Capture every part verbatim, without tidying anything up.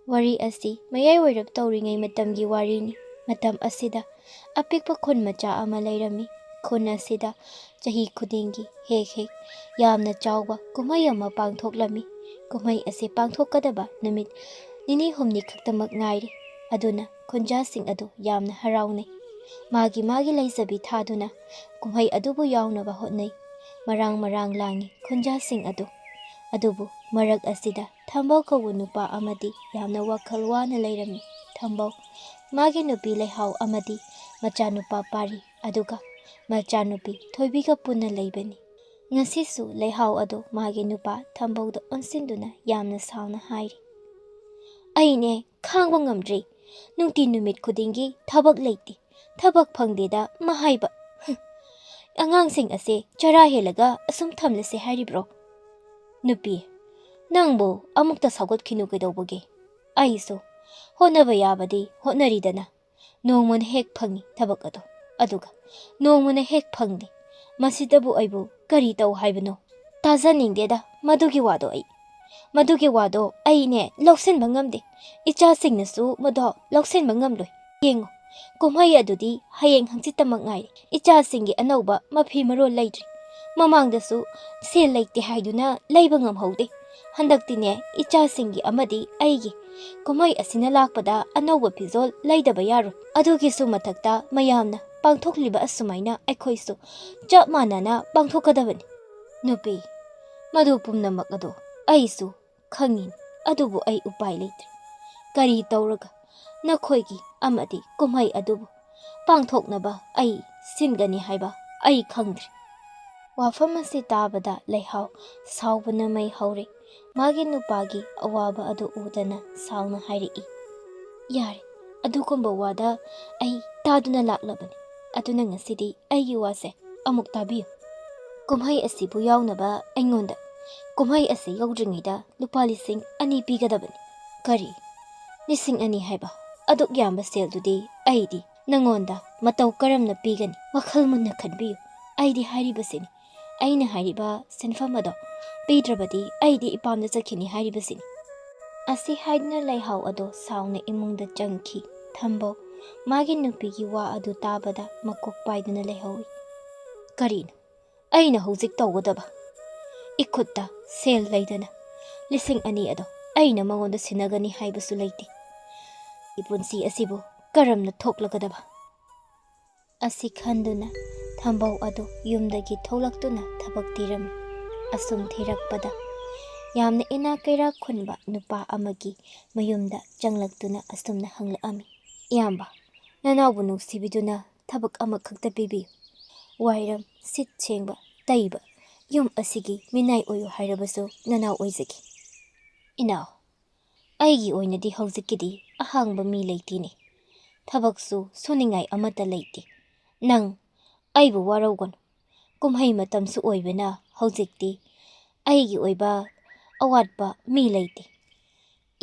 ꯋꯥꯔꯤ ꯑꯁꯤ ꯃꯌꯥꯏ ꯑꯣꯏꯔꯞ ꯇꯧꯔꯤꯉꯩ ꯃꯇꯝꯒꯤ ꯋꯥꯔꯤꯅꯤ꯫ ꯃꯇꯝ ꯑꯁꯤꯗ ꯑꯄꯤꯛꯄ ꯈꯨꯟ ꯃꯆꯥ ꯑꯃ ꯂꯩꯔꯝꯃꯤ꯫ ꯈꯨꯟ ꯑꯁꯤꯗ ꯆꯍꯤ ꯈꯨꯗꯤꯡꯒꯤ ꯍꯦꯛ ꯍꯦꯛ ꯌꯥꯝꯅ ꯆꯥꯎꯕ ꯀꯨꯝꯍꯩ ꯑꯃ ꯄꯥꯡꯊꯣꯛꯂꯝꯃꯤ꯫ ꯀꯨꯝꯍꯩ ꯑꯁꯤ ꯄꯥꯡꯊꯣꯛꯀꯗꯕ ꯅꯨꯃꯤꯠ ꯅꯤꯅꯤ ꯍꯨꯝꯅꯤ ꯈꯛꯇꯃꯛ ꯉꯥꯏꯔꯦ꯫ ꯑꯗꯨꯅ ꯈꯨꯟꯖꯥꯁꯤꯡ ꯑꯗꯨ ꯌꯥꯝꯅ ꯍꯔꯥꯎꯅꯩ꯫ ꯃꯥꯒꯤ ꯃꯥꯒꯤ ꯂꯩꯖꯕꯤ ꯊꯥꯗꯨꯅ ꯀꯨꯝꯍꯩ ꯑꯗꯨꯕꯨ ꯌꯥꯎꯅꯕ ꯍꯣꯠꯅꯩ꯫ ꯃꯔꯥꯡ ꯃꯔꯥꯡ ꯂꯥꯡꯉꯤ ꯈꯨꯟꯖꯥꯁꯤꯡ ꯑꯗꯨ꯫ ꯑꯗꯨꯕꯨ ꯃꯔꯛ ꯑꯁꯤꯗ ꯊꯝꯕꯧ ꯀꯧꯕ ꯅꯨꯄꯥ ꯑꯃꯗꯤ ꯌꯥꯝꯅ ꯋꯥꯈꯜ ꯋꯥꯅ ꯂꯩꯔꯝꯃꯤ꯫ ꯊꯝꯕꯧ, ꯃꯥꯒꯤ ꯅꯨꯄꯤ ꯂꯩꯍꯥꯎ ꯑꯃꯗꯤ ꯃꯆꯥꯅꯨꯄꯥ ꯄꯥꯔꯤ, ꯑꯗꯨꯒ ꯃꯆꯥꯅꯨꯄꯤ ꯊꯣꯏꯕꯤꯒ ꯄꯨꯟꯅ ꯂꯩꯕꯅꯤ꯫ ꯉꯁꯤꯁꯨ ꯂꯩꯍꯥꯎ ꯑꯗꯨ ꯃꯥꯒꯤ ꯅꯨꯄꯥ ꯊꯝꯕꯧꯗ ꯑꯣꯟꯁꯤꯟꯗꯨꯅ ꯌꯥꯝꯅ ꯁꯥꯎꯅ ꯍꯥꯏꯔꯤ, "ꯑꯩꯅꯦ ꯈꯥꯡꯕ ꯉꯝꯗ꯭ꯔꯦ꯫ ꯅꯨꯡꯇꯤ ꯅꯨꯃꯤꯠ ꯈꯨꯗꯤꯡꯒꯤ ꯊꯕꯛ ꯂꯩꯇꯦ, ꯊꯕꯛ ꯐꯪꯗꯦꯗ ꯃꯍꯥꯏꯕ꯫ ꯍꯨꯝ꯫ ꯑꯉꯥꯡꯁꯤꯡ ꯑꯁꯦ ꯆꯔꯥ ꯍꯦꯜꯂꯒ ꯑꯁꯨꯝ ꯊꯝꯂꯁꯦ ꯍꯥꯏꯔꯤꯕ꯭ꯔꯣ? ꯅꯨꯄꯤ, ꯅꯪꯕꯨ ꯑꯃꯨꯛꯇ ꯁꯧꯒꯠꯈꯤꯅꯨ ꯀꯩꯗꯧꯕꯒꯦ? ꯑꯩꯁꯨ ꯍꯣꯠꯅꯕ ꯌꯥꯕꯗꯤ ꯍꯣꯠꯅꯔꯤꯗꯅ꯫ ꯅꯣꯡꯃꯅ ꯍꯦꯛ ꯐꯪꯉꯤ ꯊꯕꯛ ꯑꯗꯣ, ꯑꯗꯨꯒ ꯅꯣꯡꯃꯅ ꯍꯦꯛ ꯐꯪꯗꯦ꯫ ꯃꯁꯤꯗꯕꯨ ꯑꯩꯕꯨ ꯀꯔꯤ ꯇꯧ ꯍꯥꯏꯕꯅꯣ? ꯇꯥꯖꯅꯤꯡꯗꯦꯗ ꯃꯗꯨꯒꯤ ꯋꯥꯗꯣ ꯑꯩ꯫ ꯃꯗꯨꯒꯤ ꯋꯥꯗꯣ ꯑꯩꯅꯦ ꯂꯧꯁꯤꯟꯕ ꯉꯝꯗꯦ꯫ ꯏꯆꯥꯁꯤꯡꯅꯁꯨ ꯃꯗꯣ ꯂꯧꯁꯤꯟꯕ ꯉꯝꯂꯣꯏ꯫ ꯌꯦꯡꯉꯨ, ꯀꯨꯝꯍꯩ ꯑꯗꯨꯗꯤ ꯍꯌꯦꯡ ꯍꯪꯆꯤꯠꯇꯃꯛ ꯉꯥꯏꯔꯦ꯫ ꯏꯆꯥꯁꯤꯡꯒꯤ ꯑꯅꯧꯕ ꯃꯐꯤ ꯃꯔꯣꯜ ꯂꯩꯗ꯭ꯔꯤ꯫ ꯃꯃꯥꯡꯗꯁꯨ ꯁꯦꯜ ꯂꯩꯇꯦ ꯍꯥꯏꯗꯨꯅ ꯂꯩꯕ ꯉꯝꯍꯧꯗꯦ꯫ ꯍꯟꯗꯛꯇꯤꯅꯦ ꯏꯆꯥꯁꯤꯡꯒꯤ ꯑꯃꯗꯤ ꯑꯩꯒꯤ ꯀꯨꯝꯍꯩ ꯑꯁꯤꯅ ꯂꯥꯛꯄꯗ ꯑꯅꯧꯕ ꯐꯤꯖꯣꯜ ꯂꯩꯗꯕ ꯌꯥꯔꯣꯏ꯫ ꯑꯗꯨꯒꯤꯁꯨ ꯃꯊꯛꯇ ꯃꯌꯥꯝꯅ ꯄꯥꯡꯊꯣꯛꯂꯤꯕ ꯑꯁꯨꯃꯥꯏꯅ ꯑꯩꯈꯣꯏꯁꯨ ꯆꯞ ꯃꯥꯟꯅꯅ ꯄꯥꯡꯊꯣꯛꯀꯗꯕꯅꯤ꯫ ꯅꯨꯄꯤ, ꯃꯗꯨ ꯄꯨꯝꯅꯃꯛ ꯑꯗꯣ ꯑꯩꯁꯨ ꯈꯪꯉꯤ, ꯑꯗꯨꯕꯨ ꯑꯩ ꯎꯄꯥꯏ ꯂꯩꯇ꯭ꯔꯦ꯫ ꯀꯔꯤ ꯇꯧꯔꯒ ꯅꯈꯣꯏꯒꯤ ꯑꯃꯗꯤ ꯀꯨꯝꯍꯩ ꯑꯗꯨꯕꯨ ꯄꯥꯡꯊꯣꯛꯅꯕ ꯑꯩ ꯁꯤꯟꯒꯅꯤ ꯍꯥꯏꯕ ꯑꯩ ꯈꯪꯗ꯭ꯔꯦ꯫" ꯋꯥꯐꯝ ꯑꯁꯤ ꯇꯥꯕꯗ ꯂꯩꯍꯥꯎ ꯁꯥꯎꯕꯅ ꯃꯩ ꯍꯧꯔꯦ꯫ ꯃꯥꯒꯤ ꯅꯨꯄꯥꯒꯤ ꯑꯋꯥꯕ ꯑꯗꯨ ꯎꯗꯅ ꯁꯥꯎꯅ ꯍꯥꯏꯔꯛꯏ, "ꯌꯥꯔꯦ, ꯑꯗꯨꯒꯨꯝꯕ ꯋꯥꯗ ꯑꯩ ꯇꯥꯗꯨꯅ ꯂꯥꯛꯂꯕꯅꯤ꯫ ꯑꯗꯨꯅ ꯉꯁꯤꯗꯤ ꯑꯩꯒꯤ ꯋꯥꯁꯦ ꯑꯃꯨꯛ ꯇꯥꯕꯤꯌꯨ꯫ ꯀꯨꯝꯍꯩ ꯑꯁꯤꯕꯨ ꯌꯥꯎꯅꯕ ꯑꯩꯉꯣꯟꯗ ꯀꯨꯝꯍꯩ ꯑꯁꯤ ꯌꯧꯗ꯭ꯔꯤꯉꯩꯗ ꯂꯨꯄꯥ ꯂꯤꯁꯤꯡ ꯑꯅꯤ ꯄꯤꯒꯗꯕꯅꯤ꯫" "ꯀꯔꯤ? ꯂꯤꯁꯤꯡ ꯑꯅꯤ ꯍꯥꯏꯕ? ꯑꯗꯨꯛ ꯌꯥꯝꯕ ꯁꯦꯜꯗꯨꯗꯤ ꯑꯩꯗꯤ ꯅꯉꯣꯟꯗ ꯃꯇꯧ ꯀꯔꯝꯅ ꯄꯤꯒꯅꯤ? ꯋꯥꯈꯜ ꯃꯨꯟꯅ ꯈꯟꯕꯤꯌꯨ꯫ ꯑꯩꯗꯤ ꯍꯥꯏꯔꯤꯕꯁꯤꯅꯤ, ꯑꯩꯅ ꯍꯥꯏꯔꯤꯕ ꯁꯦꯟꯐꯝ ꯑꯗꯣ ꯄꯤꯗ꯭ꯔꯕꯗꯤ ꯑꯩꯗꯤ ꯏꯄꯥꯝꯗ ꯆꯠꯈꯤꯅꯤ ꯍꯥꯏꯔꯤꯕꯁꯤꯅꯤ꯫" ꯑꯁꯤ ꯍꯥꯏꯗꯨꯅ ꯂꯩꯍꯥꯎ ꯑꯗꯣ ꯁꯥꯎꯅ ꯏꯃꯨꯡꯗ ꯆꯪꯈꯤ꯫ ꯊꯝꯕꯧ ꯃꯥꯒꯤ ꯅꯨꯄꯤꯒꯤ ꯋꯥ ꯑꯗꯨ ꯇꯥꯕꯗ ꯃꯀꯣꯛ ꯄꯥꯏꯗꯨꯅ ꯂꯩꯍꯧꯏ꯫ "ꯀꯔꯤꯅꯣ? ꯑꯩꯅ ꯍꯧꯖꯤꯛ ꯇꯧꯒꯗꯕ? ꯏꯈꯨꯠꯇ ꯁꯦꯜ ꯂꯩꯗꯅ ꯂꯤꯁꯤꯡ ꯑꯅꯤ ꯑꯗꯣ ꯑꯩꯅ ꯃꯉꯣꯟꯗ ꯁꯤꯟꯅꯒꯅꯤ ꯍꯥꯏꯕꯁꯨ ꯂꯩꯇꯦ꯫ ꯏꯄꯨꯟꯁꯤ ꯑꯁꯤꯕꯨ ꯀꯔꯝꯅ ꯊꯣꯛꯂꯒꯗꯕ?" ꯑꯁꯤ ꯈꯟꯗꯨꯅ ꯊꯝꯕꯧ ꯑꯗꯨ ꯌꯨꯝꯗꯒꯤ ꯊꯣꯛꯂꯛꯇꯨꯅ ꯊꯕꯛ ꯊꯤꯔꯝꯃꯤ꯫ ꯑꯁꯨꯝ ꯊꯤꯔꯛꯄꯗ ꯌꯥꯝꯅ ꯏꯅꯥꯛ ꯀꯩꯔꯥꯛ ꯈꯨꯟꯕ ꯅꯨꯄꯥ ꯑꯃꯒꯤ ꯃꯌꯨꯝꯗ ꯆꯪꯂꯛꯇꯨꯅ ꯑꯁꯨꯝꯅ ꯍꯪꯂꯛꯑꯝꯃꯤ: "ꯏꯌꯥꯝꯕ, ꯅꯅꯥꯎꯕꯨ ꯅꯨꯡꯁꯤꯕꯤꯗꯨꯅ ꯊꯕꯛ ꯑꯃꯈꯛꯇ ꯄꯤꯕꯤꯌꯨ꯫ ꯋꯥꯏꯔꯝ, ꯁꯤꯠ ꯁꯦꯡꯕ, ꯇꯩꯕ, ꯌꯨꯝ ꯑꯁꯤꯒꯤ ꯃꯤꯅꯥꯏ ꯑꯣꯏꯌꯨ ꯍꯥꯏꯔꯕꯁꯨ ꯅꯅꯥꯎ ꯑꯣꯏꯖꯒꯦ꯫" "ꯏꯅꯥꯎ, ꯑꯩꯒꯤ ꯑꯣꯏꯅꯗꯤ ꯍꯧꯖꯤꯛꯀꯤꯗꯤ ꯑꯍꯥꯡꯕ ꯃꯤ ꯂꯩꯇꯦꯅꯦ꯫ ꯊꯕꯛꯁꯨ ꯁꯨꯅꯤꯡꯉꯥꯏ ꯑꯃꯠꯇ ꯂꯩꯇꯦ꯫ ꯅꯪ ꯑꯩꯕꯨ ꯋꯥꯔꯧꯒꯅꯨ꯫ ꯀꯨꯝꯍꯩ ꯃꯇꯝꯁꯨ ꯑꯣꯏꯕꯅ ꯍꯧꯖꯤꯛꯇꯤ ꯑꯩꯒꯤ ꯑꯣꯏꯕ ꯑꯋꯥꯠꯄ ꯃꯤ ꯂꯩꯇꯦ꯫"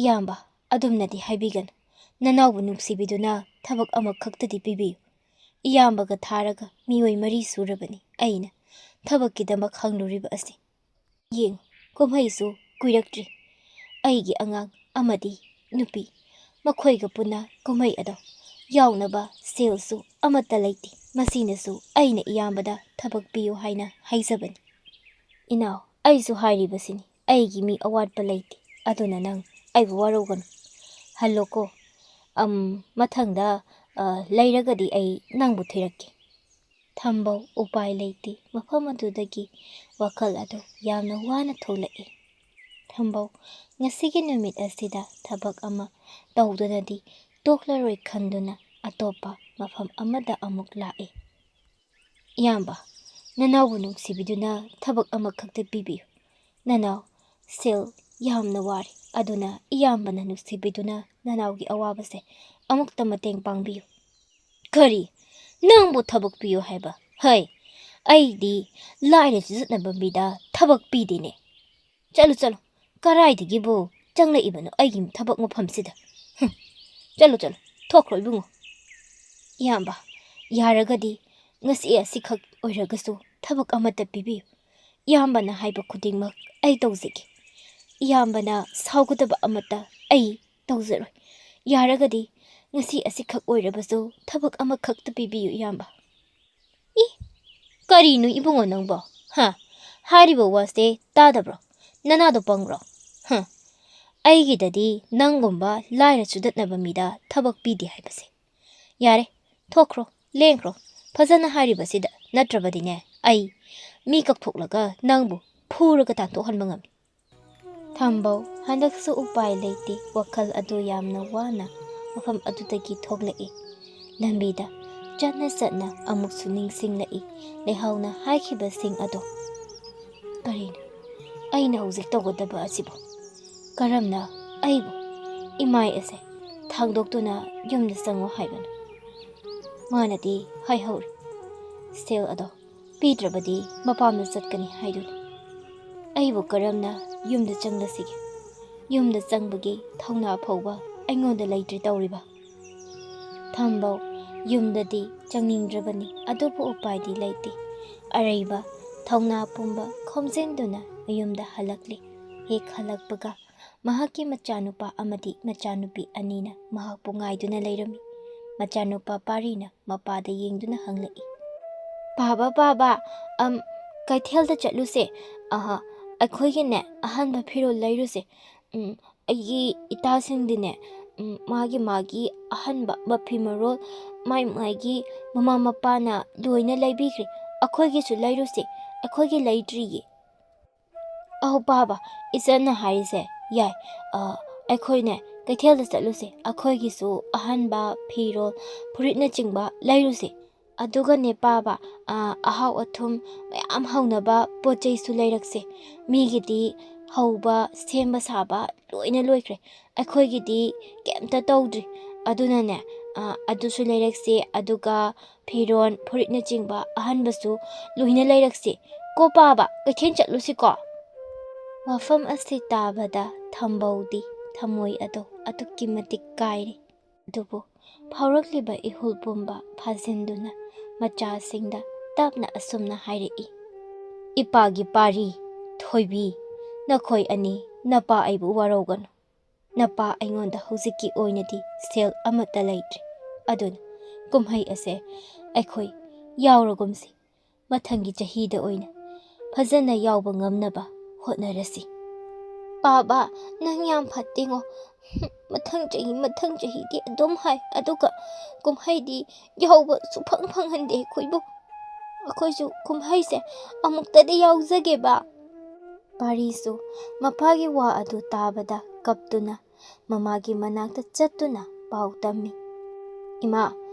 "ꯏꯌꯥꯝꯕ, ꯑꯗꯨꯝꯅꯗꯤ ꯍꯥꯏꯕꯤꯒꯅꯨ꯫ ꯅꯅꯥꯎꯕꯨ ꯅꯨꯡꯁꯤꯕꯤꯗꯨꯅ ꯊꯕꯛ ꯑꯃꯈꯛꯇꯗꯤ ꯄꯤꯕꯤꯌꯨ꯫ ꯏꯌꯥꯝꯕꯒ ꯊꯥꯔꯒ ꯃꯤꯑꯣꯏ ꯃꯔꯤ ꯁꯨꯔꯕꯅꯤ ꯑꯩꯅ ꯊꯕꯛꯀꯤꯗꯃꯛ ꯍꯪꯂꯨꯔꯤꯕ ꯑꯁꯤ꯫ ꯌꯦꯡꯉꯨ, ꯀꯨꯝꯍꯩꯁꯨ ꯀꯨꯏꯔꯛꯇ꯭ꯔꯤ꯫ ꯑꯩꯒꯤ ꯑꯉꯥꯡ ꯑꯃꯗꯤ ꯅꯨꯄꯤ, ꯃꯈꯣꯏꯒ ꯄꯨꯟꯅ ꯀꯨꯝꯍꯩ ꯑꯗꯣ ꯌꯥꯎꯅꯕ ꯁꯦꯜꯁꯨ ꯑꯃꯠꯇ ꯂꯩꯇꯦ꯫ ꯃꯁꯤꯅꯁꯨ ꯑꯩꯅ ꯏꯌꯥꯝꯕꯗ ꯊꯕꯛ ꯄꯤꯌꯨ ꯍꯥꯏꯅ ꯍꯥꯏꯖꯕꯅꯤ꯫" "ꯏꯅꯥꯎ, ꯑꯩꯁꯨ ꯍꯥꯏꯔꯤꯕꯁꯤꯅꯤ, ꯑꯩꯒꯤ ꯃꯤ ꯑꯋꯥꯠꯄ ꯂꯩꯇꯦ꯫ ꯑꯗꯨꯅ ꯅꯪ ꯑꯩꯕꯨ ꯋꯥꯔꯧꯒꯅꯨ꯫ ꯍꯜꯂꯣꯀꯣ꯫ ꯑꯝ, ꯃꯊꯪꯗ, ꯑ, ꯂꯩꯔꯒꯗꯤ ꯑꯩ ꯅꯪꯕꯨ ꯊꯤꯔꯛꯀꯦ꯫" ꯊꯝꯕꯧ ꯎꯄꯥꯏ ꯂꯩꯇꯦ꯫ ꯃꯐꯝ ꯑꯗꯨꯗꯒꯤ ꯋꯥꯈꯜ ꯑꯗꯨ ꯌꯥꯝꯅ ꯋꯥꯅ ꯊꯣꯛꯂꯛꯏ꯫ ꯊꯝꯕꯧ ꯉꯁꯤꯒꯤ ꯅꯨꯃꯤꯠ ꯑꯁꯤꯗ ꯊꯕꯛ ꯑꯃ ꯇꯧꯗꯅꯗꯤ ꯇꯣꯛꯂꯔꯣꯏ ꯈꯟꯗꯨꯅ ꯑꯇꯣꯞꯄ ꯃꯐꯝ ꯑꯃꯗ ꯑꯃꯨꯛ ꯂꯥꯛꯏ꯫ "ꯏꯌꯥꯝꯕ, ꯅꯅꯥꯎꯕꯨ ꯅꯨꯡꯁꯤꯕꯤꯗꯨꯅ ꯊꯕꯛ ꯑꯃꯈꯛꯇ ꯄꯤꯕꯤꯌꯨ꯫ ꯅꯅꯥꯎ ꯁꯦꯜ ꯌꯥꯝꯅ ꯋꯥꯔꯦ, ꯑꯗꯨꯅ ꯏꯌꯥꯝꯕꯅ ꯅꯨꯡꯁꯤꯕꯤꯗꯨꯅ ꯅꯅꯥꯎꯒꯤ ꯑꯋꯥꯕꯁꯦ ꯑꯃꯨꯛꯇ ꯃꯇꯦꯡ ꯄꯥꯡꯕꯤꯌꯨ꯫" "ꯀꯔꯤ? ꯅꯪꯕꯨ ꯊꯕꯛ ꯄꯤꯌꯨ ꯍꯥꯏꯕ? ꯍꯩ, ꯑꯩꯗꯤ ꯂꯥꯏꯔ ꯆꯤꯖꯠꯅꯕ ꯃꯤꯗ ꯊꯕꯛ ꯄꯤꯗꯦꯅꯦ꯫ ꯆꯠꯂꯨ, ꯆꯠꯂꯨ, ꯀꯔꯥꯏꯗꯒꯤꯕꯨ ꯆꯪꯂꯛꯏꯕꯅꯣ ꯑꯩꯒꯤ ꯊꯕꯛ ꯃꯐꯝꯁꯤꯗ? ꯍꯨꯝ, ꯆꯠꯂꯨ, ꯆꯠꯂꯨ, ꯊꯣꯛꯈ꯭ꯔꯣ ꯏꯕꯨꯡꯉꯣ꯫" "ꯏꯌꯥꯝꯕ, ꯌꯥꯔꯒꯗꯤ ꯉꯁꯤ ꯑꯁꯤꯈꯛ ꯑꯣꯏꯔꯒꯁꯨ ꯊꯕꯛ ꯑꯃꯠꯇ ꯄꯤꯕꯤꯌꯨ꯫ ꯏꯌꯥꯝꯕꯅ ꯍꯥꯏꯕ ꯈꯨꯗꯤꯡꯃꯛ ꯑꯩ ꯇꯧꯖꯒꯦ꯫ ꯏꯌꯥꯝꯕꯅ ꯁꯥꯎꯒꯗꯕ ꯑꯃꯠꯇ ꯑꯩ ꯇꯧꯖꯔꯣꯏ꯫ ꯌꯥꯔꯒꯗꯤ ꯉꯁꯤ ꯑꯁꯤꯈꯛ ꯑꯣꯏꯔꯕꯁꯨ ꯊꯕꯛ ꯑꯃꯈꯛꯇ ꯄꯤꯕꯤꯌꯨ, ꯏꯌꯥꯝꯕ꯫ ꯏ, ꯀꯔꯤꯅꯣ ꯏꯕꯨꯡꯉꯣ ꯅꯪꯕꯣ? ꯍꯥ? ꯍꯥꯏꯔꯤꯕ ꯋꯥꯁꯦ ꯇꯥꯗꯕ꯭ꯔꯣ? ꯅꯅꯥꯗꯣ ꯄꯪꯕ꯭ꯔꯣ? ꯍꯥ? ꯑꯩꯒꯤꯗꯗꯤ ꯅꯪꯒꯨꯝꯕ ꯂꯥꯏꯔ ꯆꯨꯗꯠꯅꯕ ꯃꯤꯗ ꯊꯕꯛ ꯄꯤꯗꯦ ꯍꯥꯏꯕꯁꯦ꯫ ꯌꯥꯔꯦ, ꯊꯣꯛꯈ꯭ꯔꯣ, ꯂꯦꯡꯈ꯭ꯔꯣ꯫ ꯐꯖꯅ ꯍꯥꯏꯔꯤꯕꯁꯤꯗ, ꯅꯠꯇ꯭ꯔꯕꯗꯤꯅꯦ, ꯑꯩ ꯃꯤ ꯀꯛꯊꯣꯛꯂꯒ ꯅꯪꯕꯨ ꯐꯨꯔꯒ ꯇꯥꯟꯊꯣꯛꯍꯟꯕ ꯉꯝꯃꯤ꯫ ꯊꯝꯕꯧ ꯍꯟꯗꯛꯁꯨ ꯎꯄꯥꯏ ꯂꯩꯇꯦ, ꯋꯥꯈꯜ ꯑꯗꯨ ꯌꯥꯝꯅ ꯋꯥꯅ ꯃꯐꯝ ꯑꯗꯨꯗꯒꯤ ꯊꯣꯛꯂꯛꯏ꯫ ꯂꯝꯕꯤꯗ ꯆꯠꯅ ꯆꯠꯅ ꯑꯃꯨꯛꯁꯨ ꯅꯤꯡꯁꯤꯡꯂꯛꯏ ꯂꯩꯍꯥꯎꯅ ꯍꯥꯏꯈꯤꯕꯁꯤꯡ ꯑꯗꯣ꯫ ꯀꯔꯤꯅꯣ ꯑꯩꯅ ꯍꯧꯖꯤꯛ ꯇꯧꯒꯗꯕ ꯑꯁꯤꯕꯨ? ꯀꯔꯝꯅ ꯑꯩꯕꯨ, ꯏꯃꯥꯏ ꯑꯁꯦ ꯊꯥꯡꯗꯣꯛꯇꯨꯅ ꯌꯨꯝꯗ ꯆꯪꯉꯨ ꯍꯥꯏꯕꯅꯣ? ꯃꯥꯅꯗꯤ ꯍꯥꯏꯍꯧꯔꯤ, ꯁꯦꯜ ꯑꯗꯣ ꯄꯤꯗ꯭ꯔꯕꯗꯤ ꯃꯄꯥꯝꯗ ꯆꯠꯀꯅꯤ ꯍꯥꯏꯗꯨꯅ꯫ ꯑꯩꯕꯨ ꯀꯔꯝꯅ ꯌꯨꯝꯗ ꯆꯪꯂꯁꯤꯒꯦ? ꯌꯨꯝꯗ ꯆꯪꯕꯒꯤ ꯊꯧꯅꯥ ꯐꯥꯎꯕ ꯑꯩꯉꯣꯟꯗ ꯂꯩꯇ꯭ꯔꯤ ꯇꯧꯔꯤꯕ꯫ ꯊꯝꯕꯧ ꯌꯨꯝꯗꯗꯤ ꯆꯪꯅꯤꯡꯗ꯭ꯔꯕꯅꯤ, ꯑꯗꯨꯕꯨ ꯎꯄꯥꯏꯗꯤ ꯂꯩꯇꯦ꯫ ꯑꯔꯩꯕ ꯊꯧꯅꯥ ꯄꯨꯝꯕ ꯈꯣꯝꯖꯤꯟꯗꯨꯅ ꯃꯌꯨꯝꯗ ꯍꯜꯂꯛꯂꯤ꯫ ꯍꯦꯛ ꯍꯜꯂꯛꯄꯒ ꯃꯍꯥꯛꯀꯤ ꯃꯆꯥꯅꯨꯄꯥ ꯑꯃꯗꯤ ꯃꯆꯥꯅꯨꯄꯤ ꯑꯅꯤꯅ ꯃꯍꯥꯛꯄꯨ ꯉꯥꯏꯗꯨꯅ ꯂꯩꯔꯝꯃꯤ꯫ ꯃꯆꯥꯅꯨꯄꯥ ꯄꯥꯔꯤꯅ ꯃꯄꯥꯗ ꯌꯦꯡꯗꯨꯅ ꯍꯪꯂꯛꯏ, "ꯄꯥꯕ, ꯄꯥꯕ, ꯑꯝ, ꯀꯩꯊꯦꯜꯗ ꯆꯠꯂꯨꯁꯦ꯫ ꯑꯍ, ꯑꯩꯈꯣꯏꯒꯤꯅꯦ ꯑꯍꯟꯕ ꯐꯤꯔꯣꯜ ꯂꯩꯔꯨꯁꯦ꯫ ꯎꯝ, ꯑꯩꯒꯤ ꯏꯇꯥꯁꯤꯡꯗꯤꯅꯦ, ꯎꯝ, ꯃꯥꯒꯤ ꯃꯥꯒꯤ ꯑꯍꯟꯕ ꯃꯐꯤ ꯃꯔꯣꯜ ꯃꯥꯏ ꯃꯥꯏꯒꯤ ꯃꯃꯥ ꯃꯄꯥꯅ ꯂꯣꯏꯅ ꯂꯩꯕꯤꯈ꯭ꯔꯦ꯫ ꯑꯩꯈꯣꯏꯒꯤꯁꯨ ꯂꯩꯔꯨꯁꯦ, ꯑꯩꯈꯣꯏꯒꯤ ꯂꯩꯇ꯭ꯔꯤꯌꯦ"꯫ "ꯑꯧ ꯄꯥꯕ, ꯏꯆꯟꯅ ꯍꯥꯏꯔꯤꯁꯦ ꯌꯥꯏ꯫ ꯑ, ꯑꯩꯈꯣꯏꯅꯦ ꯀꯩꯊꯦꯜꯗ ꯆꯠꯂꯨꯁꯦ, ꯑꯩꯈꯣꯏꯒꯤꯁꯨ ꯑꯍꯟꯕ ꯐꯤꯔꯣꯜ, ꯐꯨꯔꯤꯠꯅꯆꯤꯡꯕ ꯂꯩꯔꯨꯁꯦ꯫ ꯑꯗꯨꯒꯅꯦ ꯄꯥꯕ, ꯑ, ꯑꯍꯥꯎ ꯑꯊꯨꯝ ꯃꯌꯥꯝ ꯍꯧꯅꯕ ꯄꯣꯠ ꯆꯩꯁꯨ ꯂꯩꯔꯛꯁꯦ꯫ ꯃꯤꯒꯤꯗꯤ ꯍꯧꯕ, ꯁꯦꯝꯕ ꯁꯥꯕ ꯂꯣꯏꯅ ꯂꯣꯏꯈ꯭ꯔꯦ, ꯑꯩꯈꯣꯏꯒꯤꯗꯤ ꯀꯩꯝꯇ ꯇꯧꯗ꯭ꯔꯤ꯫ ꯑꯗꯨꯅꯅꯦ, ꯑ, ꯑꯗꯨꯁꯨ ꯂꯩꯔꯛꯁꯦ, ꯑꯗꯨꯒ ꯐꯤꯔꯣꯜ, ꯐꯨꯔꯤꯠꯅꯆꯤꯡꯕ ꯑꯍꯟꯕꯁꯨ ꯂꯣꯏꯅ ꯂꯩꯔꯛꯁꯦ꯫ ꯀꯣ ꯄꯥꯕ, ꯀꯩꯊꯦꯜ ꯆꯠꯂꯨꯁꯤꯀꯣ"꯫ ꯋꯥꯐꯝ ꯑꯁꯤ ꯇꯥꯕꯗ ꯊꯝꯕꯧꯗꯤ ꯊꯃꯣꯏ ꯑꯗꯣ ꯑꯗꯨꯛꯀꯤ ꯃꯇꯤꯛ ꯀꯥꯏꯔꯦ꯫ ꯑꯗꯨꯕꯨ ꯐꯥꯎꯔꯛꯂꯤꯕ ꯏꯍꯨꯜ ꯄꯨꯝꯕ ꯐꯥꯖꯤꯟꯗꯨꯅ ꯃꯆꯥꯁꯤꯡꯗ ꯇꯞꯅ ꯑꯁꯨꯝꯅ ꯍꯥꯏꯔꯛꯏ, "ꯏꯄꯥꯒꯤ ꯄꯥꯔꯤ, ꯊꯣꯏꯕꯤ, ꯅꯈꯣꯏ ꯑꯅꯤ "ꯅꯄꯥ ꯑꯩꯕꯨ ꯋꯥꯔꯧꯒꯅꯨ꯫ ꯅꯄꯥ ꯑꯩꯉꯣꯟꯗ ꯍꯧꯖꯤꯛꯀꯤ ꯑꯣꯏꯅꯗꯤ ꯁꯦꯜ ꯑꯃꯠꯇ ꯂꯩꯇ꯭ꯔꯤ꯫ ꯑꯗꯨꯅ ꯀꯨꯝꯍꯩ ꯑꯁꯦ ꯑꯩꯈꯣꯏ ꯌꯥꯎꯔꯒꯨꯝꯁꯤ꯫ ꯃꯊꯪꯒꯤ ꯆꯍꯤꯗ ꯑꯣꯏꯅ ꯐꯖꯅ ꯌꯥꯎꯕ ꯉꯝꯅꯕ ꯍꯣꯠꯅꯔꯁꯤ꯫" "ꯄꯥꯕ, ꯅꯪ ꯌꯥꯝ ꯐꯠꯇꯦꯉꯣ꯫ ꯃꯊꯪ ꯆꯍꯤ, ꯃꯊꯪ ꯆꯍꯤꯗꯤ ꯑꯗꯨꯝ ꯍꯥꯏ, ꯑꯗꯨꯒ ꯀꯨꯝꯍꯩꯗꯤ ꯌꯥꯎꯕ ꯁꯨꯐꯪ ꯐꯪꯍꯟꯗꯦ ꯑꯩꯈꯣꯏꯕꯨ꯫ ꯑꯩꯈꯣꯏꯁꯨ ꯀꯨꯝꯍꯩꯁꯦ ꯑꯃꯨꯛꯇꯗꯤ ꯌꯥꯎꯖꯒꯦꯕ꯫" ꯄꯥꯔꯤꯁꯨ ꯃꯄꯥꯒꯤ ꯋꯥ ꯑꯗꯨ ꯇꯥꯕꯗ ꯀꯞꯇꯨꯅ ꯃꯃꯥꯒꯤ ꯃꯅꯥꯛꯇ ꯆꯠꯇꯨꯅ ꯄꯥꯎ ꯇꯝꯃꯤ꯫ "ꯏꯃꯥ,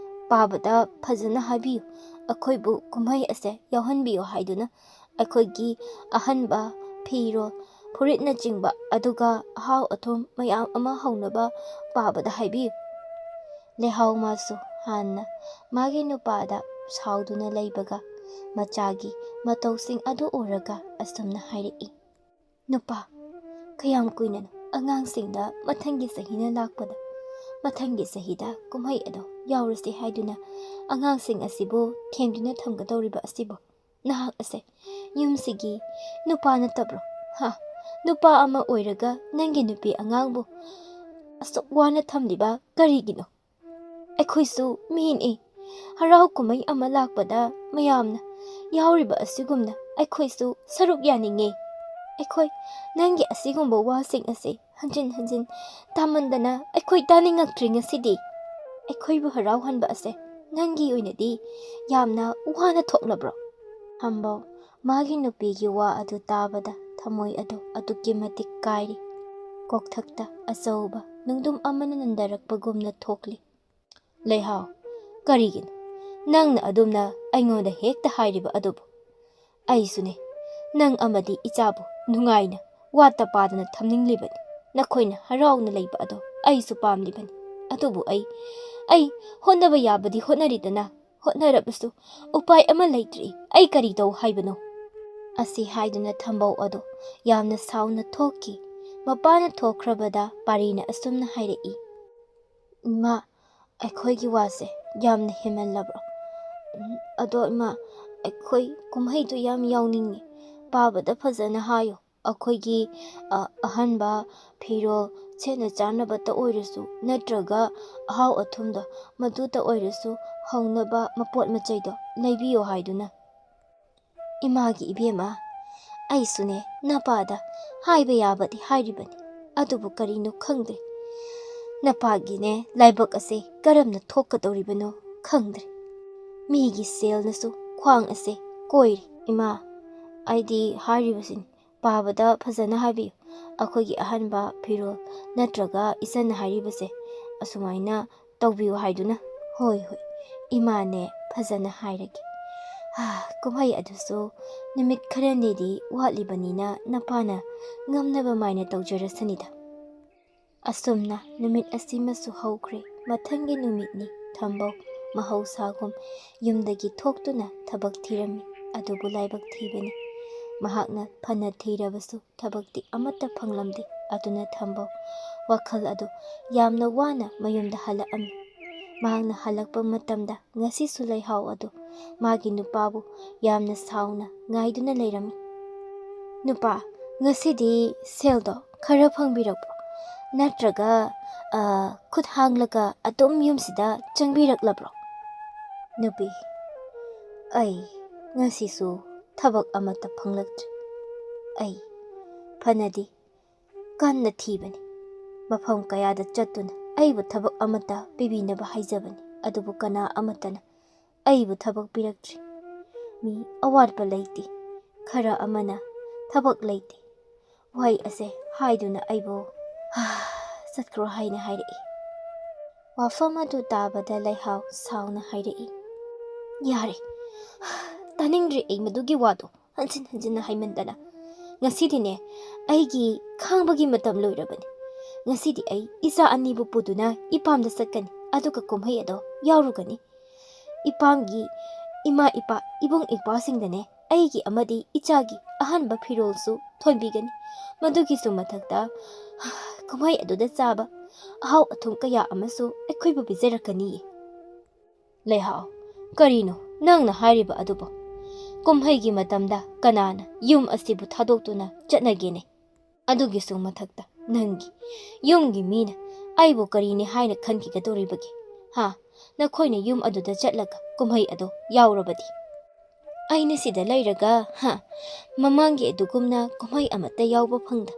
ꯄꯥꯕꯗ ꯐꯖꯅ ꯍꯥꯏꯕꯤꯌꯨ, ꯑꯩꯈꯣꯏꯕꯨ ꯀꯨꯝꯍꯩ ꯑꯁꯦ ꯌꯥꯎꯍꯟꯕꯤꯌꯨ ꯍꯥꯏꯗꯨꯅ ꯑꯩꯈꯣꯏꯒꯤ ꯑꯍꯟꯕ ꯐꯤꯔꯣꯜ, ꯐꯨꯔꯤꯠꯅꯆꯤꯡꯕ, ꯑꯗꯨꯒ ꯑꯍꯥꯎ ꯑꯊꯨꯝ ꯃꯌꯥꯝ ꯑꯃ ꯍꯧꯅꯕ ꯄꯥꯕꯗ ꯍꯥꯏꯕꯤꯌꯨ꯫" ꯂꯩꯍꯥꯎ ꯃꯥꯁꯨ ꯍꯥꯟꯅ ꯃꯥꯒꯤ ꯅꯨꯄꯥꯗ ꯁꯥꯎꯗꯨꯅ ꯂꯩꯕꯒ ꯃꯆꯥꯒꯤ ꯃꯇꯧꯁꯤꯡ ꯑꯗꯨ ꯎꯔꯒ ꯑꯁꯨꯝꯅ ꯍꯥꯏꯔꯛꯏ꯫ "ꯅꯨꯄꯥ, ꯀꯌꯥꯝ ꯀꯨꯏꯅꯅꯣ ꯑꯉꯥꯡꯁꯤꯡꯗ ꯃꯊꯪꯒꯤ ꯆꯍꯤꯅ ꯂꯥꯛꯄꯗ, ꯃꯊꯪꯒꯤ ꯆꯍꯤꯗ ꯀꯨꯝꯍꯩ ꯑꯗꯣ ꯌꯥꯎꯔꯁꯤ ꯍꯥꯏꯗꯨꯅ ꯑꯉꯥꯡꯁꯤꯡ ꯑꯁꯤꯕꯨ ꯊꯦꯝꯗꯨꯅ ꯊꯝꯒꯗꯧꯔꯤꯕ ꯑꯁꯤꯕꯨ? ꯅꯍꯥꯛ ꯑꯁꯦ ꯌꯨꯝꯁꯤꯒꯤ ꯅꯨꯄꯥ ꯅꯠꯇꯕ꯭ꯔꯣ? ꯍꯥ? ꯅꯨꯄꯥ ꯑꯃ ꯑꯣꯏꯔꯒ ꯅꯪꯒꯤ ꯅꯨꯄꯤ ꯑꯉꯥꯡꯕꯨ ꯑꯁꯨꯛ ꯋꯥꯅ ꯊꯝꯂꯤꯕ ꯀꯔꯤꯒꯤꯅꯣ?" "ꯑꯩꯈꯣꯏꯁꯨ ꯃꯤꯅꯤ꯫ ꯍꯔꯥꯎ ꯀꯨꯝꯍꯩ ꯑꯃ ꯂꯥꯛꯄꯗ ꯃꯌꯥꯝꯅ ꯌꯥꯎꯔꯤꯕ ꯑꯁꯤꯒꯨꯝꯅ ꯑꯩꯈꯣꯏꯁꯨ ꯁꯔꯨꯛ ꯌꯥꯅꯤꯡꯉꯤ꯫ ꯑꯩꯈꯣꯏ ꯅꯪꯒꯤ ꯑꯁꯤꯒꯨꯝꯕ ꯋꯥꯁꯤꯡ ꯑꯁꯤ ꯍꯟꯖꯤꯟ ꯍꯟꯖꯤꯟ ꯇꯥꯃꯟꯗꯅ ꯑꯩꯈꯣꯏ ꯇꯥꯅꯤꯡꯉꯛꯇ꯭ꯔꯦ ꯉꯁꯤꯗꯤ꯫ ꯑꯩꯈꯣꯏꯕꯨ ꯍꯔꯥꯎꯍꯟꯕ ꯑꯁꯦ ꯅꯪꯒꯤ ꯑꯣꯏꯅꯗꯤ ꯌꯥꯝꯅ ꯋꯥꯅ ꯊꯣꯛꯂꯕ꯭ꯔꯣ?" ꯊꯝꯕꯧ ꯃꯥꯒꯤ ꯅꯨꯄꯤꯒꯤ ꯋꯥ ꯑꯗꯨ ꯇꯥꯕꯗ ꯊꯃꯣꯏ ꯑꯗꯨ ꯑꯗꯨꯛꯀꯤ ꯃꯇꯤꯛ ꯀꯥꯏꯔꯤ꯫ ꯀꯣꯛꯊꯛꯇ ꯑꯆꯧꯕ ꯅꯨꯡꯗꯨꯝ ꯑꯃꯅ ꯅꯟꯗꯔꯛꯄꯒꯨꯝꯅ ꯊꯣꯛꯂꯤ꯫ "ꯂꯩꯍꯥꯎ, ꯀꯔꯤꯒꯤꯅꯣ ꯅꯪꯅ ꯑꯗꯨꯝꯅ ꯑꯩꯉꯣꯟꯗ ꯍꯦꯛꯇ ꯍꯥꯏꯔꯤꯕ ꯑꯗꯨꯕꯨ? ꯑꯩꯁꯨꯅꯦ, ꯅꯪ ꯑꯃꯗꯤ ꯏꯆꯥꯕꯨ ꯅꯨꯡꯉꯥꯏꯅ ꯋꯥꯠꯇ ꯄꯥꯗꯅ ꯊꯝꯅꯤꯡꯂꯤꯕꯅꯤ꯫ ꯅꯈꯣꯏꯅ ꯍꯔꯥꯎꯅ ꯂꯩꯕ ꯑꯗꯣ ꯑꯩꯁꯨ ꯄꯥꯝꯂꯤꯕꯅꯤ꯫ ꯑꯗꯨꯕꯨ ꯑꯩ, ꯑꯩ ꯍꯣꯠꯅꯕ ꯌꯥꯕꯗꯤ ꯍꯣꯠꯅꯔꯤꯗꯅ, ꯍꯣꯠꯅꯔꯕꯁꯨ ꯎꯄꯥꯏ ꯑꯃ ꯂꯩꯇ꯭ꯔꯤ꯫ ꯑꯩ ꯀꯔꯤ ꯇꯧ ꯍꯥꯏꯕꯅꯣ?" ꯑꯁꯤ ꯍꯥꯏꯗꯨꯅ ꯊꯝꯕꯧ ꯑꯗꯣ ꯌꯥꯝꯅ ꯁꯥꯎꯅ ꯊꯣꯛꯈꯤ꯫ ꯃꯄꯥꯅ ꯊꯣꯛꯈ꯭ꯔꯕꯗ ꯄꯥꯔꯤꯅ ꯑꯁꯨꯝꯅ ꯍꯥꯏꯔꯛꯏ꯫ "ꯏꯃꯥ, ꯑꯩꯈꯣꯏꯒꯤ ꯋꯥꯁꯦ ꯌꯥꯝꯅ ꯍꯦꯟꯃꯜꯂꯕ꯭ꯔꯣ? ꯎꯝ, ꯑꯗꯣ ꯏꯃꯥ, ꯑꯩꯈꯣꯏ ꯀꯨꯝꯍꯩꯗꯣ ꯌꯥꯝ ꯌꯥꯎꯅꯤꯡꯉꯤ꯫ ꯄꯥꯕꯗ ꯐꯖꯅ ꯍꯥꯏꯌꯣ꯫ ꯑꯩꯈꯣꯏꯒꯤ ꯑ, ꯑꯍꯟꯕ ꯐꯤꯔꯣꯜ ꯁꯦꯠꯅ ꯆꯥꯅꯕꯇ ꯑꯣꯏꯔꯁꯨ, ꯅꯠꯇ꯭ꯔꯒ ꯑꯍꯥꯎ ꯑꯊꯨꯝꯗꯣ, ꯃꯗꯨꯇ ꯑꯣꯏꯔꯁꯨ, ꯍꯧꯅꯕ ꯃꯄꯣꯠ ꯃꯆꯩꯗꯣ ꯂꯩꯕꯤꯌꯣ ꯍꯥꯏꯗꯨꯅ꯫ ꯏꯃꯥꯒꯤ ꯏꯕꯦꯝꯃ, ꯑꯩꯁꯨꯅꯦ ꯅꯄꯥꯗ ꯍꯥꯏꯕ ꯌꯥꯕꯗꯤ ꯍꯥꯏꯔꯤꯕꯅꯤ, ꯑꯗꯨꯕꯨ ꯀꯔꯤꯅꯣ ꯈꯪꯗ꯭ꯔꯦ꯫ ꯅꯄꯥꯒꯤꯅꯦ ꯂꯥꯏꯕꯛ ꯑꯁꯦ ꯀꯔꯝꯅ ꯊꯣꯛꯀꯗꯧꯔꯤꯕꯅꯣ ꯈꯪꯗ꯭ꯔꯦ꯫ ꯃꯤꯒꯤ ꯁꯦꯜꯅꯁꯨ ꯈ꯭ꯋꯥꯡ ꯑꯁꯦ ꯀꯣꯏꯔꯤ꯫ ꯏꯃꯥ, ꯑꯩꯗꯤ ꯍꯥꯏꯔꯤꯕꯁꯤꯅꯤ, ꯄꯥꯕꯗ ꯐꯖꯅ ꯍꯥꯏꯕꯤꯌꯨ꯫ ꯑꯩꯈꯣꯏꯒꯤ ꯑꯍꯟꯕ ꯐꯤꯔꯣꯜ ꯅꯠꯇ꯭ꯔꯒ ꯏꯆꯟꯅ ꯍꯥꯏꯔꯤꯕꯁꯦ ꯑꯁꯨꯃꯥꯏꯅ ꯇꯧꯕꯤꯌꯨ ꯍꯥꯏꯗꯨꯅ꯫ ꯍꯣꯏ, ꯍꯣꯏ, ꯏꯃꯥꯅꯦ, ꯐꯖꯅ ꯍꯥꯏꯔꯒꯦ꯫ ꯍꯥ, ꯀꯨꯝꯍꯩ ꯑꯗꯨꯁꯨ ꯅꯨꯃꯤꯠ ꯈꯔꯅꯤꯗꯤ ꯋꯥꯠꯂꯤꯕꯅꯤꯅ ꯅꯄꯥꯅ ꯉꯝꯅꯕ ꯃꯥꯏꯅ ꯇꯧꯖꯔꯁꯅꯤꯗ꯫ ꯑꯁꯨꯝꯅ ꯅꯨꯃꯤꯠ ꯑꯁꯤꯃꯁꯨ ꯍꯧꯈ꯭ꯔꯦ꯫ ꯃꯊꯪꯒꯤ ꯅꯨꯃꯤꯠꯅꯤ꯫ ꯊꯝꯕꯧ ꯃꯍꯧꯁꯥꯒꯨꯝ ꯌꯨꯝꯗꯒꯤ ꯊꯣꯛꯇꯨꯅ ꯊꯕꯛ ꯊꯤꯔꯝꯃꯤ꯫ ꯑꯗꯨꯕꯨ ꯂꯥꯏꯕꯛ ꯊꯤꯕꯅꯤ, ꯃꯍꯥꯛꯅ ꯐꯅ ꯊꯤꯔꯕꯁꯨ ꯊꯕꯛꯇꯤ ꯑꯃꯠꯇ ꯐꯪꯂꯝꯗꯦ꯫ ꯑꯗꯨꯅ ꯊꯝꯕꯧ ꯋꯥꯈꯜ ꯑꯗꯨ ꯌꯥꯝꯅ ꯋꯥꯅ ꯃꯌꯨꯝꯗ ꯍꯜꯂꯛꯑꯝꯃꯤ꯫ ꯃꯍꯥꯛꯅ ꯍꯜꯂꯛꯄ ꯃꯇꯝꯗ ꯉꯁꯤꯁꯨ ꯂꯩꯍꯥꯎ ꯑꯗꯨ ꯃꯥꯒꯤ ꯅꯨꯄꯥꯕꯨ ꯌꯥꯝꯅ ꯁꯥꯎꯅ ꯉꯥꯏꯗꯨꯅ ꯂꯩꯔꯝꯃꯤ꯫ "ꯅꯨꯄꯥ, ꯉꯁꯤꯗꯤ ꯁꯦꯜꯗꯣ ꯈꯔ ꯐꯪꯕꯤꯔꯛꯄ꯭ꯔꯣ? ꯅꯠꯇ꯭ꯔꯒ, ꯑ, ꯈꯨꯠ ꯍꯥꯡꯂꯒ ꯑꯗꯨꯝ ꯌꯨꯝꯁꯤꯗ ꯆꯪꯕꯤꯔꯛꯂꯕ꯭ꯔꯣ?" "ꯅꯨꯄꯤ, ꯑꯩ ꯉꯁꯤꯁꯨ ꯊꯕꯛ ꯑꯃꯠꯇ ꯐꯪꯂꯛꯇ꯭ꯔꯤ꯫ ꯑꯩ ꯐꯅꯗꯤ ꯀꯟꯅ ꯊꯤꯕꯅꯤ꯫ ꯃꯐꯝ ꯀꯌꯥꯗ ꯆꯠꯇꯨꯅ ꯑꯩꯕꯨ ꯊꯕꯛ ꯑꯃꯠꯇ ꯄꯤꯕꯤꯅꯕ ꯍꯥꯏꯖꯕꯅꯤ, ꯑꯗꯨꯕꯨ ꯀꯅꯥ ꯑꯃꯠꯇꯅ ꯑꯩꯕꯨ ꯊꯕꯛ ꯄꯤꯔꯛꯇ꯭ꯔꯤ꯫ ꯃꯤ ꯑꯋꯥꯠꯄ ꯂꯩꯇꯦ, ꯈꯔ ꯑꯃꯅ ꯊꯕꯛ ꯂꯩꯇꯦ, ꯋꯥꯍꯩ ꯑꯁꯦ ꯍꯥꯏꯗꯨꯅ ꯑꯩꯕꯨ ꯆꯠꯈ꯭ꯔꯣ ꯍꯥꯏꯅ ꯍꯥꯏꯔꯛꯏ꯫" ꯋꯥꯐꯝ ꯑꯗꯨ ꯇꯥꯕꯗ ꯂꯩꯍꯥꯎ ꯁꯥꯎꯅ ꯍꯥꯏꯔꯛꯏ, "ꯌꯥꯔꯦ, ꯇꯥꯅꯤꯡꯗ꯭ꯔꯦ ꯑꯩ ꯃꯗꯨꯒꯤ ꯋꯥꯗꯣ꯫ ꯍꯟꯖꯤꯟ ꯍꯟꯖꯤꯟꯅ ꯍꯥꯏꯃꯟꯗꯅ꯫ ꯉꯁꯤꯗꯤꯅꯦ, ꯑꯩꯒꯤ ꯈꯥꯡꯕꯒꯤ ꯃꯇꯝ ꯂꯣꯏꯔꯕꯅꯤ꯫ ꯉꯁꯤꯗꯤ ꯑꯩ ꯏꯆꯥ ꯑꯅꯤꯕꯨ ꯄꯨꯗꯨꯅ ꯏꯄꯥꯝꯗ ꯆꯠꯀꯅꯤ, ꯑꯗꯨꯒ ꯀꯨꯝꯍꯩ ꯑꯗꯣ ꯌꯥꯎꯔꯨꯒꯅꯤ꯫ ꯏꯄꯥꯝꯒꯤ ꯏꯃꯥ ꯏꯄꯥ, ꯏꯕꯨꯡ ꯏꯄ꯭ꯋꯥꯁꯤꯡꯗꯅꯦ, ꯑꯩꯒꯤ ꯑꯃꯗꯤ ꯏꯆꯥꯒꯤ ꯑꯍꯟꯕ ꯐꯤꯔꯣꯜꯁꯨ ꯊꯣꯟꯕꯤꯒꯅꯤ꯫ ꯃꯗꯨꯒꯤꯁꯨ ꯃꯊꯛꯇ, ꯀꯨꯝꯍꯩ ꯑꯗꯨꯗ ꯆꯥꯕ ꯑꯍꯥꯎ ꯑꯊꯨꯝ ꯀꯌꯥ ꯑꯃꯁꯨ ꯑꯩꯈꯣꯏꯕꯨ ꯄꯤꯖꯔꯛꯀꯅꯤꯌꯦ꯫" "ꯂꯩꯍꯥꯎ, ꯀꯔꯤꯅꯣ ꯅꯪꯅ ꯍꯥꯏꯔꯤꯕ ꯑꯗꯨꯕꯣ? ꯀꯨꯝꯍꯩꯒꯤ ꯃꯇꯝꯗ ꯀꯅꯥꯅ ꯌꯨꯝ ꯑꯁꯤꯕꯨ ꯊꯥꯗꯣꯛꯇꯨꯅ ꯆꯠꯅꯒꯦꯅꯦ? ꯑꯗꯨꯒꯤꯁꯨ ꯃꯊꯛꯇ ꯅꯪꯒꯤ ꯌꯨꯝꯒꯤ ꯃꯤꯅ ꯑꯩꯕꯨ ꯀꯔꯤꯅꯤ ꯍꯥꯏꯅ ꯈꯟꯈꯤꯒꯗꯧꯔꯤꯕꯒꯦ? ꯍꯥ? ꯅꯈꯣꯏꯅ ꯌꯨꯝ ꯑꯗꯨꯗ ꯆꯠꯂꯒ ꯀꯨꯝꯍꯩ ꯑꯗꯣ ꯌꯥꯎꯔꯕꯗꯤ? ꯑꯩꯅ ꯁꯤꯗ ꯂꯩꯔꯒ, ꯍꯥ, ꯃꯃꯥꯡꯒꯤ ꯑꯗꯨꯒꯨꯝꯅ ꯀꯨꯝꯍꯩ ꯑꯃꯠꯇ ꯌꯥꯎꯕ ꯐꯪꯗ,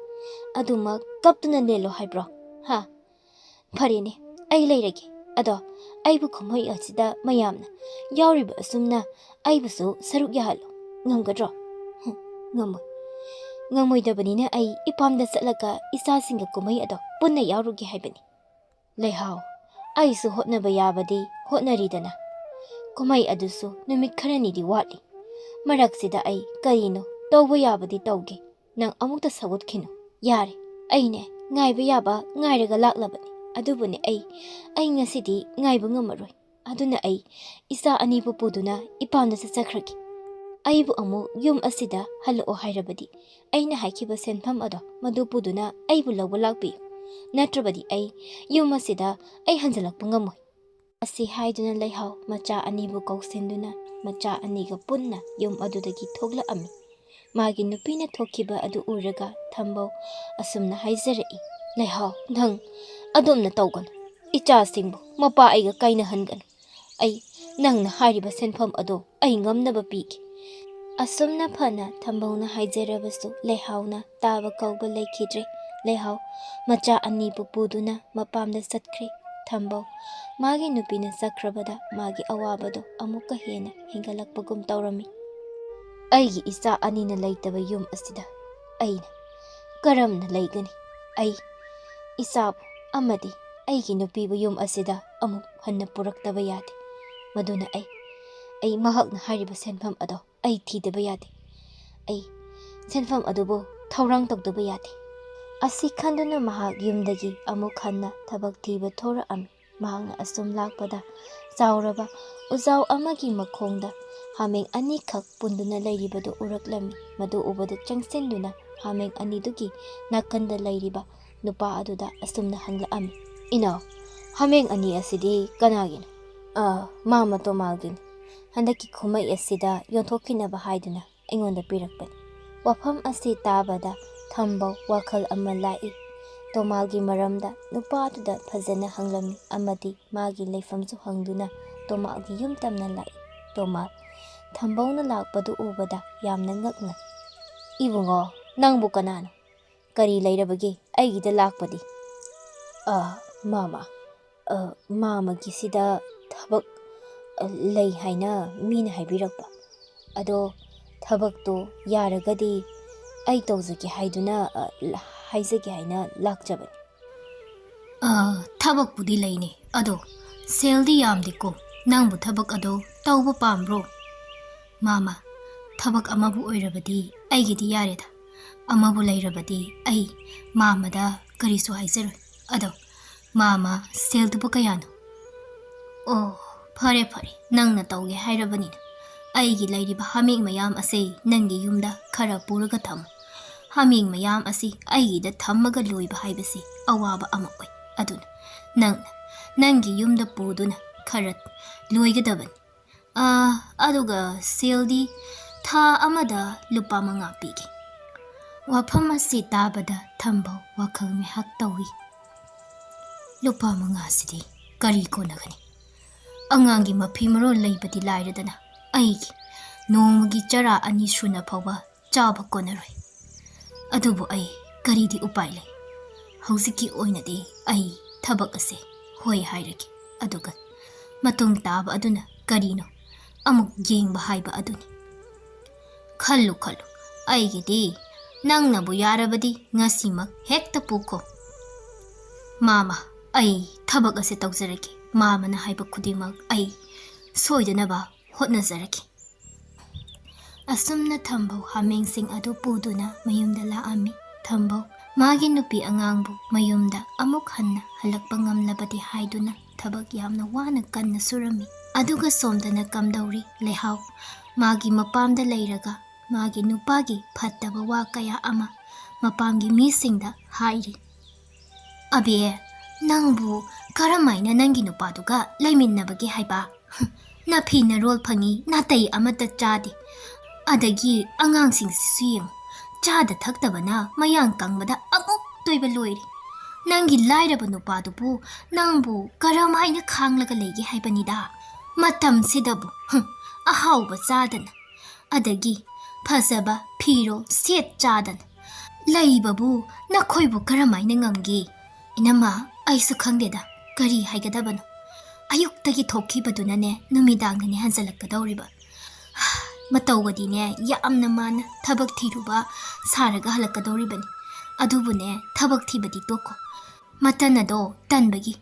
ꯑꯗꯨꯃꯛ ꯀꯞꯇꯨꯅ ꯂꯦꯜꯂꯣ ꯍꯥꯏꯕ꯭ꯔꯣ? ꯍꯥ? ꯐꯔꯦꯅꯦ, ꯑꯩ ꯂꯩꯔꯒꯦ꯫ ꯑꯗꯣ ꯑꯩꯕꯨ ꯀꯨꯝꯍꯩ ꯑꯁꯤꯗ ꯃꯌꯥꯝꯅ ꯌꯥꯎꯔꯤꯕ ꯑꯁꯨꯝꯅ ꯑꯩꯕꯨꯁꯨ ꯁꯔꯨꯛ ꯌꯥꯍꯜꯂꯣ꯫ ꯉꯝꯒꯗ꯭ꯔꯣ? ꯍꯨꯝ, ꯉꯝꯃꯣꯏ꯫ ꯉꯝꯃꯣꯏꯗꯕꯅꯤꯅ ꯑꯩ ꯏꯄꯥꯝꯗ ꯆꯠꯂꯒ ꯏꯆꯥꯁꯤꯡꯒ ꯀꯨꯝꯍꯩ ꯑꯗꯣ ꯄꯨꯟꯅ ꯌꯥꯎꯔꯨꯒꯦ ꯍꯥꯏꯕꯅꯤ꯫ ꯂꯩꯍꯥꯎ, ꯑꯩꯁꯨ ꯍꯣꯠꯅꯕ ꯌꯥꯕꯗꯤ ꯍꯣꯠꯅꯔꯤꯗꯅ꯫ ꯀꯨꯝꯍꯩ ꯑꯗꯨꯁꯨ ꯅꯨꯃꯤꯠ ꯈꯔꯅꯤꯗꯤ ꯋꯥꯠꯂꯤ꯫ ꯃꯔꯛꯁꯤꯗ ꯑꯩ ꯀꯔꯤꯅꯣ ꯇꯧꯕ ꯌꯥꯕꯗꯤ ꯇꯧꯒꯦ꯫ ꯅꯪ ꯑꯃꯨꯛꯇ ꯁꯧꯒꯠꯈꯤꯅꯨ꯫ ꯌꯥꯔꯦ, ꯑꯩꯅꯦ ꯉꯥꯏꯕ ꯌꯥꯕ ꯉꯥꯏꯔꯒ ꯂꯥꯛꯂꯕꯅꯤ꯫ ꯑꯗꯨꯕꯨꯅꯦ ꯑꯩ, ꯑꯩ ꯉꯁꯤꯗꯤ ꯉꯥꯏꯕ ꯉꯝꯃꯔꯣꯏ꯫ ꯑꯗꯨꯅ ꯑꯩ ꯏꯆꯥ ꯑꯅꯤꯕꯨ ꯄꯨꯗꯨꯅ ꯏꯄꯥꯝꯗ ꯆꯠꯆꯈ꯭ꯔꯒꯦ꯫ ꯑꯩꯕꯨ ꯑꯃꯨꯛ ꯌꯨꯝ ꯑꯁꯤꯗ ꯍꯜꯂꯛꯑꯣ ꯍꯥꯏꯔꯕꯗꯤ ꯑꯩꯅ ꯍꯥꯏꯈꯤꯕ ꯁꯦꯟꯐꯝ ꯑꯗꯣ ꯃꯗꯨ ꯄꯨꯗꯨꯅ ꯑꯩꯕꯨ ꯂꯧꯕ ꯂꯥꯛꯄꯤꯌꯨ꯫ ꯅꯠꯇ꯭ꯔꯕꯗꯤ ꯑꯩ ꯌꯨꯝ ꯑꯁꯤꯗ ꯑꯩ ꯍꯟꯖꯤꯜꯂꯛꯄ ꯉꯝꯃꯣꯏ꯫ ꯑꯁꯤ ꯍꯥꯏꯗꯨꯅ ꯂꯩꯍꯥꯎ ꯃꯆꯥ ꯑꯅꯤꯕꯨ ꯀꯧꯁꯤꯟꯗꯨꯅ ꯃꯆꯥ ꯑꯅꯤꯒ ꯄꯨꯟꯅ ꯌꯨꯝ ꯑꯗꯨꯗꯒꯤ ꯊꯣꯛꯂꯛꯑꯝꯃꯤ꯫ ꯃꯥꯒꯤ ꯅꯨꯄꯤꯅ ꯊꯣꯛꯈꯤꯕ ꯑꯗꯨ ꯎꯔꯒ ꯊꯝꯕꯧ ꯑꯁꯨꯝꯅ ꯍꯥꯏꯖꯔꯛꯏ, "ꯂꯩꯍꯥꯎ, ꯅꯪ ꯑꯗꯨꯝꯅ ꯇꯧꯒꯅꯨ꯫ ꯏꯆꯥꯁꯤꯡꯕꯨ ꯃꯄꯥ ꯑꯩꯒ ꯀꯥꯏꯅꯍꯟꯒꯅꯨ꯫ ꯑꯩ ꯅꯪꯅ ꯍꯥꯏꯔꯤꯕ ꯁꯦꯟꯐꯝ ꯑꯗꯣ ꯑꯩ ꯉꯝꯅꯕ ꯄꯤꯒꯦ꯫" ꯑꯁꯨꯝꯅ ꯐꯅ ꯊꯝꯕꯧꯅ ꯍꯥꯏꯖꯔꯕꯁꯨ ꯂꯩꯍꯥꯎꯅ ꯇꯥꯕ ꯀꯧꯕ ꯂꯩꯈꯤꯗ꯭ꯔꯦ꯫ ꯂꯩꯍꯥꯎ ꯃꯆꯥ ꯑꯅꯤꯕꯨ ꯄꯨꯗꯨꯅ ꯃꯄꯥꯝꯗ ꯆꯠꯈ꯭ꯔꯦ꯫ ꯊꯝꯕꯧ ꯃꯥꯒꯤ ꯅꯨꯄꯤꯅ ꯆꯠꯈ꯭ꯔꯕꯗ ꯃꯥꯒꯤ ꯑꯋꯥꯕꯗꯣ ꯑꯃꯨꯛꯀ ꯍꯦꯟꯅ ꯍꯦꯟꯒꯠꯂꯛꯄꯒꯨꯝ ꯇꯧꯔꯝꯃꯤ꯫ "ꯑꯩꯒꯤ ꯏꯆꯥ ꯑꯅꯤꯅ ꯂꯩꯇꯕ ꯌꯨꯝ ꯑꯁꯤꯗ ꯑꯩꯅ ꯀꯔꯝꯅ ꯂꯩꯒꯅꯤ? ꯑꯩ ꯏꯆꯥꯕꯨ ꯑꯃꯗꯤ ꯑꯩꯒꯤ ꯅꯨꯄꯤꯕꯨ ꯌꯨꯝ ꯑꯁꯤꯗ ꯑꯃꯨꯛ ꯍꯟꯅ ꯄꯨꯔꯛꯇꯕ ꯌꯥꯗꯦ꯫ ꯃꯗꯨꯅ ꯑꯩ, ꯑꯩ ꯃꯍꯥꯛꯅ ꯍꯥꯏꯔꯤꯕ ꯁꯦꯟꯐꯝ ꯑꯗꯣ ꯑꯩ ꯊꯤꯗꯕ ꯌꯥꯗꯦ꯫ ꯑꯩ ꯁꯦꯟꯐꯝ ꯑꯗꯨꯕꯨ ꯊꯧꯔꯥꯡ ꯇꯧꯗꯕ ꯌꯥꯗꯦ꯫" ꯑꯁꯤ ꯈꯟꯗꯨꯅ ꯃꯍꯥꯛ ꯌꯨꯝꯗꯒꯤ ꯑꯃꯨꯛ ꯍꯟꯅ ꯊꯕꯛ ꯊꯤꯕ ꯊꯣꯔꯛꯑꯝꯃꯤ꯫ ꯃꯍꯥꯛꯅ ꯑꯁꯨꯝ ꯂꯥꯛꯄꯗ ꯆꯥꯎꯔꯕ ꯎꯖꯥꯎ ꯑꯃꯒꯤ ꯃꯈꯣꯡꯗ ꯍꯥꯃꯦꯡ ꯑꯅꯤꯈꯛ ꯄꯨꯟꯗꯨꯅ ꯂꯩꯔꯤꯕꯗꯨ ꯎꯔꯛꯂꯝꯃꯤ꯫ ꯃꯗꯨ ꯎꯕꯗ ꯆꯪꯁꯤꯟꯗꯨꯅ ꯍꯥꯃꯦꯡ ꯑꯅꯤꯗꯨꯒꯤ ꯅꯥꯀꯟꯗ ꯂꯩꯔꯤꯕ ꯅꯨꯄꯥ ꯑꯗꯨꯗ ꯑꯁꯨꯝꯅ ꯍꯪꯂꯛꯑꯝꯃꯤ, "ꯏꯅꯥꯎ, ꯍꯥꯃꯦꯡ ꯑꯅꯤ ꯑꯁꯤꯗꯤ ꯀꯅꯥꯒꯤꯅꯣ?" "ꯑ, ꯃꯥ ꯃꯇꯣꯃꯥꯒꯤꯅꯤ꯫ ꯍꯟꯗꯛꯀꯤ ꯀꯨꯝꯍꯩ ꯑꯁꯤꯗ ꯌꯣꯟꯊꯣꯛꯈꯤꯅꯕ ꯍꯥꯏꯗꯨꯅ ꯑꯩꯉꯣꯟꯗ ꯄꯤꯔꯛꯄꯅꯤ꯫ ꯋꯥꯐꯝ ꯑꯁꯤ ꯇꯥꯕꯗ ꯊꯝꯕꯧ ꯋꯥꯈꯜ ꯑꯃ ꯂꯥꯛꯏ꯫ ꯇꯣꯃꯥꯜꯒꯤ ꯃꯔꯝꯗ ꯅꯨꯄꯥꯗꯨꯗ ꯐꯖꯅ ꯍꯪꯂꯝꯃꯤ ꯑꯃꯗꯤ ꯃꯥꯒꯤ ꯂꯩꯐꯝꯁꯨ ꯍꯪꯗꯨꯅ ꯇꯣꯃꯥꯜꯒꯤ ꯌꯨꯝ ꯇꯝꯅ ꯂꯥꯛꯏ꯫ ꯇꯣꯃꯥꯜ ꯊꯝꯕꯧꯅ ꯂꯥꯛꯄꯗꯨ ꯎꯕꯗ ꯌꯥꯝꯅ ꯉꯛꯅ, "ꯏꯕꯨꯡꯉꯣ, ꯅꯪꯕꯨ ꯀꯅꯥꯅꯣ? ꯀꯔꯤ ꯂꯩꯔꯕꯒꯦ ꯑꯩꯒꯤꯗ ꯂꯥꯛꯄꯗꯤ?" "ꯑ, ꯃꯥꯃ, ꯑ, ꯃꯥꯃꯒꯤꯁꯤꯗ ꯊꯕꯛ, ꯑ, ꯂꯩ ꯍꯥꯏꯅ ꯃꯤꯅ ꯍꯥꯏꯕꯤꯔꯛꯄ꯫ ꯑꯗꯣ ꯊꯕꯛꯇꯣ ꯌꯥꯔꯒꯗꯤ ꯑꯩ ꯇꯧꯖꯒꯦ ꯍꯥꯏꯗꯨꯅ, ꯑ, ꯍꯥꯏꯖꯒꯦ ꯍꯥꯏꯅ ꯂꯥꯛꯆꯕꯅꯤ꯫" "ꯑ, ꯊꯕꯛꯄꯨꯗꯤ ꯂꯩꯅꯤ, ꯑꯗꯣ ꯁꯦꯜꯗꯤ ꯌꯥꯝꯗꯦꯀꯣ꯫ ꯅꯪꯕꯨ ꯊꯕꯛ ꯑꯗꯣ ꯇꯧꯕ ꯄꯥꯝꯕ꯭ꯔꯣ?" "ꯃꯥꯃ, ꯊꯕꯛ ꯑꯃꯕꯨ ꯑꯣꯏꯔꯕꯗꯤ ꯑꯩꯒꯤꯗꯤ ꯌꯥꯔꯦꯗ꯫ ꯑꯃꯕꯨ ꯂꯩꯔꯕꯗꯤ ꯑꯩ ꯃꯥꯃꯗ ꯀꯔꯤꯁꯨ ꯍꯥꯏꯖꯔꯣꯏ꯫ ꯑꯗꯣ ꯃꯥꯃ, ꯁꯦꯜꯗꯨꯕꯨ ꯀꯌꯥꯅꯣ?" "ꯑꯣ, ꯐꯔꯦ ꯐꯔꯦ, ꯅꯪꯅ ꯇꯧꯒꯦ ꯍꯥꯏꯔꯕꯅꯤꯅ꯫ ꯑꯩꯒꯤ ꯂꯩꯔꯤꯕ ꯍꯥꯃꯦꯡ ꯃꯌꯥꯝ ꯑꯁꯦ ꯅꯪꯒꯤ ꯌꯨꯝꯗ ꯈꯔ ꯄꯨꯔꯒ ꯊꯝꯃꯨ꯫ ꯍꯥꯃꯦꯡ ꯃꯌꯥꯝ ꯑꯁꯤ ꯑꯩꯒꯤꯗ ꯊꯝꯃꯒ ꯂꯣꯏꯕ ꯍꯥꯏꯕꯁꯤ ꯑꯋꯥꯕ ꯑꯃ ꯑꯣꯏ꯫ ꯑꯗꯨꯅ ꯅꯪꯅ ꯅꯪꯒꯤ ꯌꯨꯝꯗ ꯄꯨꯗꯨꯅ ꯈꯔ ꯂꯣꯏꯒꯗꯕꯅꯤ꯫ ꯑꯥ, ꯑꯗꯨꯒ ꯁꯦꯜꯗꯤ ꯊꯥ ꯑꯃꯗ ꯂꯨꯄꯥ ꯃꯉꯥ ꯄꯤꯒꯦ꯫" ꯋꯥꯐꯝ ꯑꯁꯤ ꯇꯥꯕꯗ ꯊꯝꯕꯧ ꯋꯥꯈꯜ ꯃꯤꯍꯥꯛ ꯇꯧꯏ꯫ "ꯂꯨꯄꯥ ꯃꯉꯥꯁꯤꯗꯤ ꯀꯔꯤ ꯀꯣꯟꯅꯒꯅꯤ? ꯑꯉꯥꯡꯒꯤ ꯃꯐꯤ ꯃꯔꯣꯜ ꯂꯩꯕꯗꯤ ꯂꯥꯏꯔꯗꯅ, ꯑꯩꯒꯤ ꯅꯣꯡꯃꯒꯤ ꯆꯔꯥ ꯑꯅꯤ ꯁꯨꯅ ꯐꯥꯎꯕ ꯆꯥꯕ ꯀꯣꯟꯅꯔꯣꯏ꯫ ꯑꯗꯨꯕꯨ ꯑꯩ ꯀꯔꯤꯗꯤ ꯎꯄꯥꯏ ꯂꯩ? ꯍꯧꯖꯤꯛꯀꯤ ꯑꯣꯏꯅꯗꯤ ꯑꯩ ꯊꯕꯛ ꯑꯁꯦ ꯍꯣꯏ ꯍꯥꯏꯔꯒꯦ, ꯑꯗꯨꯒ ꯃꯇꯨꯡ ꯇꯥꯕ ꯑꯗꯨꯅ ꯀꯔꯤꯅꯣ ꯑꯃꯨꯛ ꯌꯦꯡꯕ ꯍꯥꯏꯕ ꯑꯗꯨꯅꯤ꯫ ꯈꯜꯂꯨ ꯈꯜꯂꯨ, ꯑꯩꯒꯤꯗꯤ ꯅꯪꯅꯕꯨ ꯌꯥꯔꯕꯗꯤ ꯉꯁꯤꯃꯛ ꯍꯦꯛꯇ ꯄꯨꯈꯣ꯫" "ꯃꯥꯃ, ꯑꯩ ꯊꯕꯛ ꯑꯁꯦ ꯇꯧꯖꯔꯒꯦ꯫ ꯃꯥꯃꯅ ꯍꯥꯏꯕ ꯈꯨꯗꯤꯡꯃꯛ ꯑꯩ ꯁꯣꯏꯗꯅꯕ ꯍꯣꯠꯅꯖꯔꯒꯦ꯫" ꯑꯁꯨꯝꯅ ꯊꯝꯕꯧ ꯍꯥꯃꯦꯡꯁꯤꯡ ꯑꯗꯨ ꯄꯨꯗꯨꯅ ꯃꯌꯨꯝꯗ ꯂꯥꯛꯑꯝꯃꯤ꯫ ꯊꯝꯕꯧ ꯃꯥꯒꯤ ꯅꯨꯄꯤ ꯑꯉꯥꯡꯕꯨ ꯃꯌꯨꯝꯗ ꯑꯃꯨꯛ ꯍꯟꯅ ꯍꯜꯂꯛꯄ ꯉꯝꯂꯕꯗꯤ ꯍꯥꯏꯗꯨꯅ ꯊꯕꯛ ꯌꯥꯝꯅ ꯋꯥꯅ ꯀꯟꯅ ꯁꯨꯔꯝꯃꯤ꯫ ꯑꯗꯨꯒ ꯁꯣꯝꯗꯅ ꯀꯝꯗꯧꯔꯤ? ꯂꯩꯍꯥꯎ ꯃꯥꯒꯤ ꯃꯄꯥꯝꯗ ꯂꯩꯔꯒ ꯃꯥꯒꯤ ꯅꯨꯄꯥꯒꯤ ꯐꯠꯇꯕ ꯋꯥ ꯀꯌꯥ ꯑꯃ ꯃꯄꯥꯝꯒꯤ ꯃꯤꯁꯤꯡꯗ ꯍꯥꯏꯔꯤ꯫ "ꯑꯕꯦ, ꯅꯪꯕꯨ ꯀꯔꯝꯍꯥꯏꯅ ꯅꯪꯒꯤ ꯅꯨꯄꯥꯗꯨꯒ ꯂꯩꯃꯤꯟꯅꯕꯒꯦ ꯍꯥꯏꯕ? ꯅꯐꯤ ꯅꯔꯣꯜ ꯐꯪꯉꯤ, ꯅꯥꯇꯩ ꯑꯃꯠꯇ ꯆꯥꯗꯦ꯫ ꯑꯗꯒꯤ ꯑꯉꯥꯡꯁꯤꯡꯁꯤꯁꯨ ꯌꯦꯡꯉꯨ, ꯆꯥꯗ ꯊꯛꯇꯕꯅ ꯃꯌꯥꯡ ꯀꯪꯕꯗ ꯑꯃꯨꯛ ꯇꯣꯏꯕ ꯂꯣꯏꯔꯦ꯫ ꯅꯪꯒꯤ ꯂꯥꯏꯔꯕ ꯅꯨꯄꯥꯗꯨꯕꯨ ꯅꯪꯕꯨ ꯀꯔꯝ ꯍꯥꯏꯅ ꯈꯥꯡꯂꯒ ꯂꯩꯒꯦ ꯍꯥꯏꯕꯅꯤꯗ? ꯃꯇꯝꯁꯤꯗꯕꯨ, ꯍꯨꯝ, ꯑꯍꯥꯎꯕ ꯆꯥꯗꯅ, ꯑꯗꯒꯤ ꯐꯖꯕ ꯐꯤꯔꯣꯜ ꯁꯦꯠ ꯆꯥꯗꯅ ꯂꯩꯕꯕꯨ ꯅꯈꯣꯏꯕꯨ ꯀꯔꯝ ꯍꯥꯏꯅ ꯉꯝꯒꯦ? ꯏꯅꯝꯃ, ꯑꯩꯁꯨ ꯈꯪꯗꯦꯗ, ꯀꯔꯤ ꯍꯥꯏꯒꯗꯕꯅꯣ꯫ ꯑꯌꯨꯛꯇꯒꯤ ꯊꯣꯛꯈꯤꯕꯗꯨꯅꯅꯦ ꯅꯨꯃꯤꯗꯥꯡꯗꯅꯦ ꯍꯟꯖꯜꯂꯛꯀꯗꯧꯔꯤꯕ꯫ ꯃꯇꯧꯒꯗꯤꯅꯦ ꯌꯥꯝꯅ ꯃꯥꯅ ꯊꯕꯛ ꯊꯤꯔꯨꯕ ꯁꯥꯔꯒ ꯍꯜꯂꯛꯀꯗꯧꯔꯤꯕꯅꯤ꯫ ꯑꯗꯨꯕꯨꯅꯦ, ꯊꯕꯛ ꯊꯤꯕꯗꯤ ꯇꯣꯛꯈꯣ꯫ ꯃꯇꯟ ꯑꯗꯣ ꯇꯟꯕꯒꯤ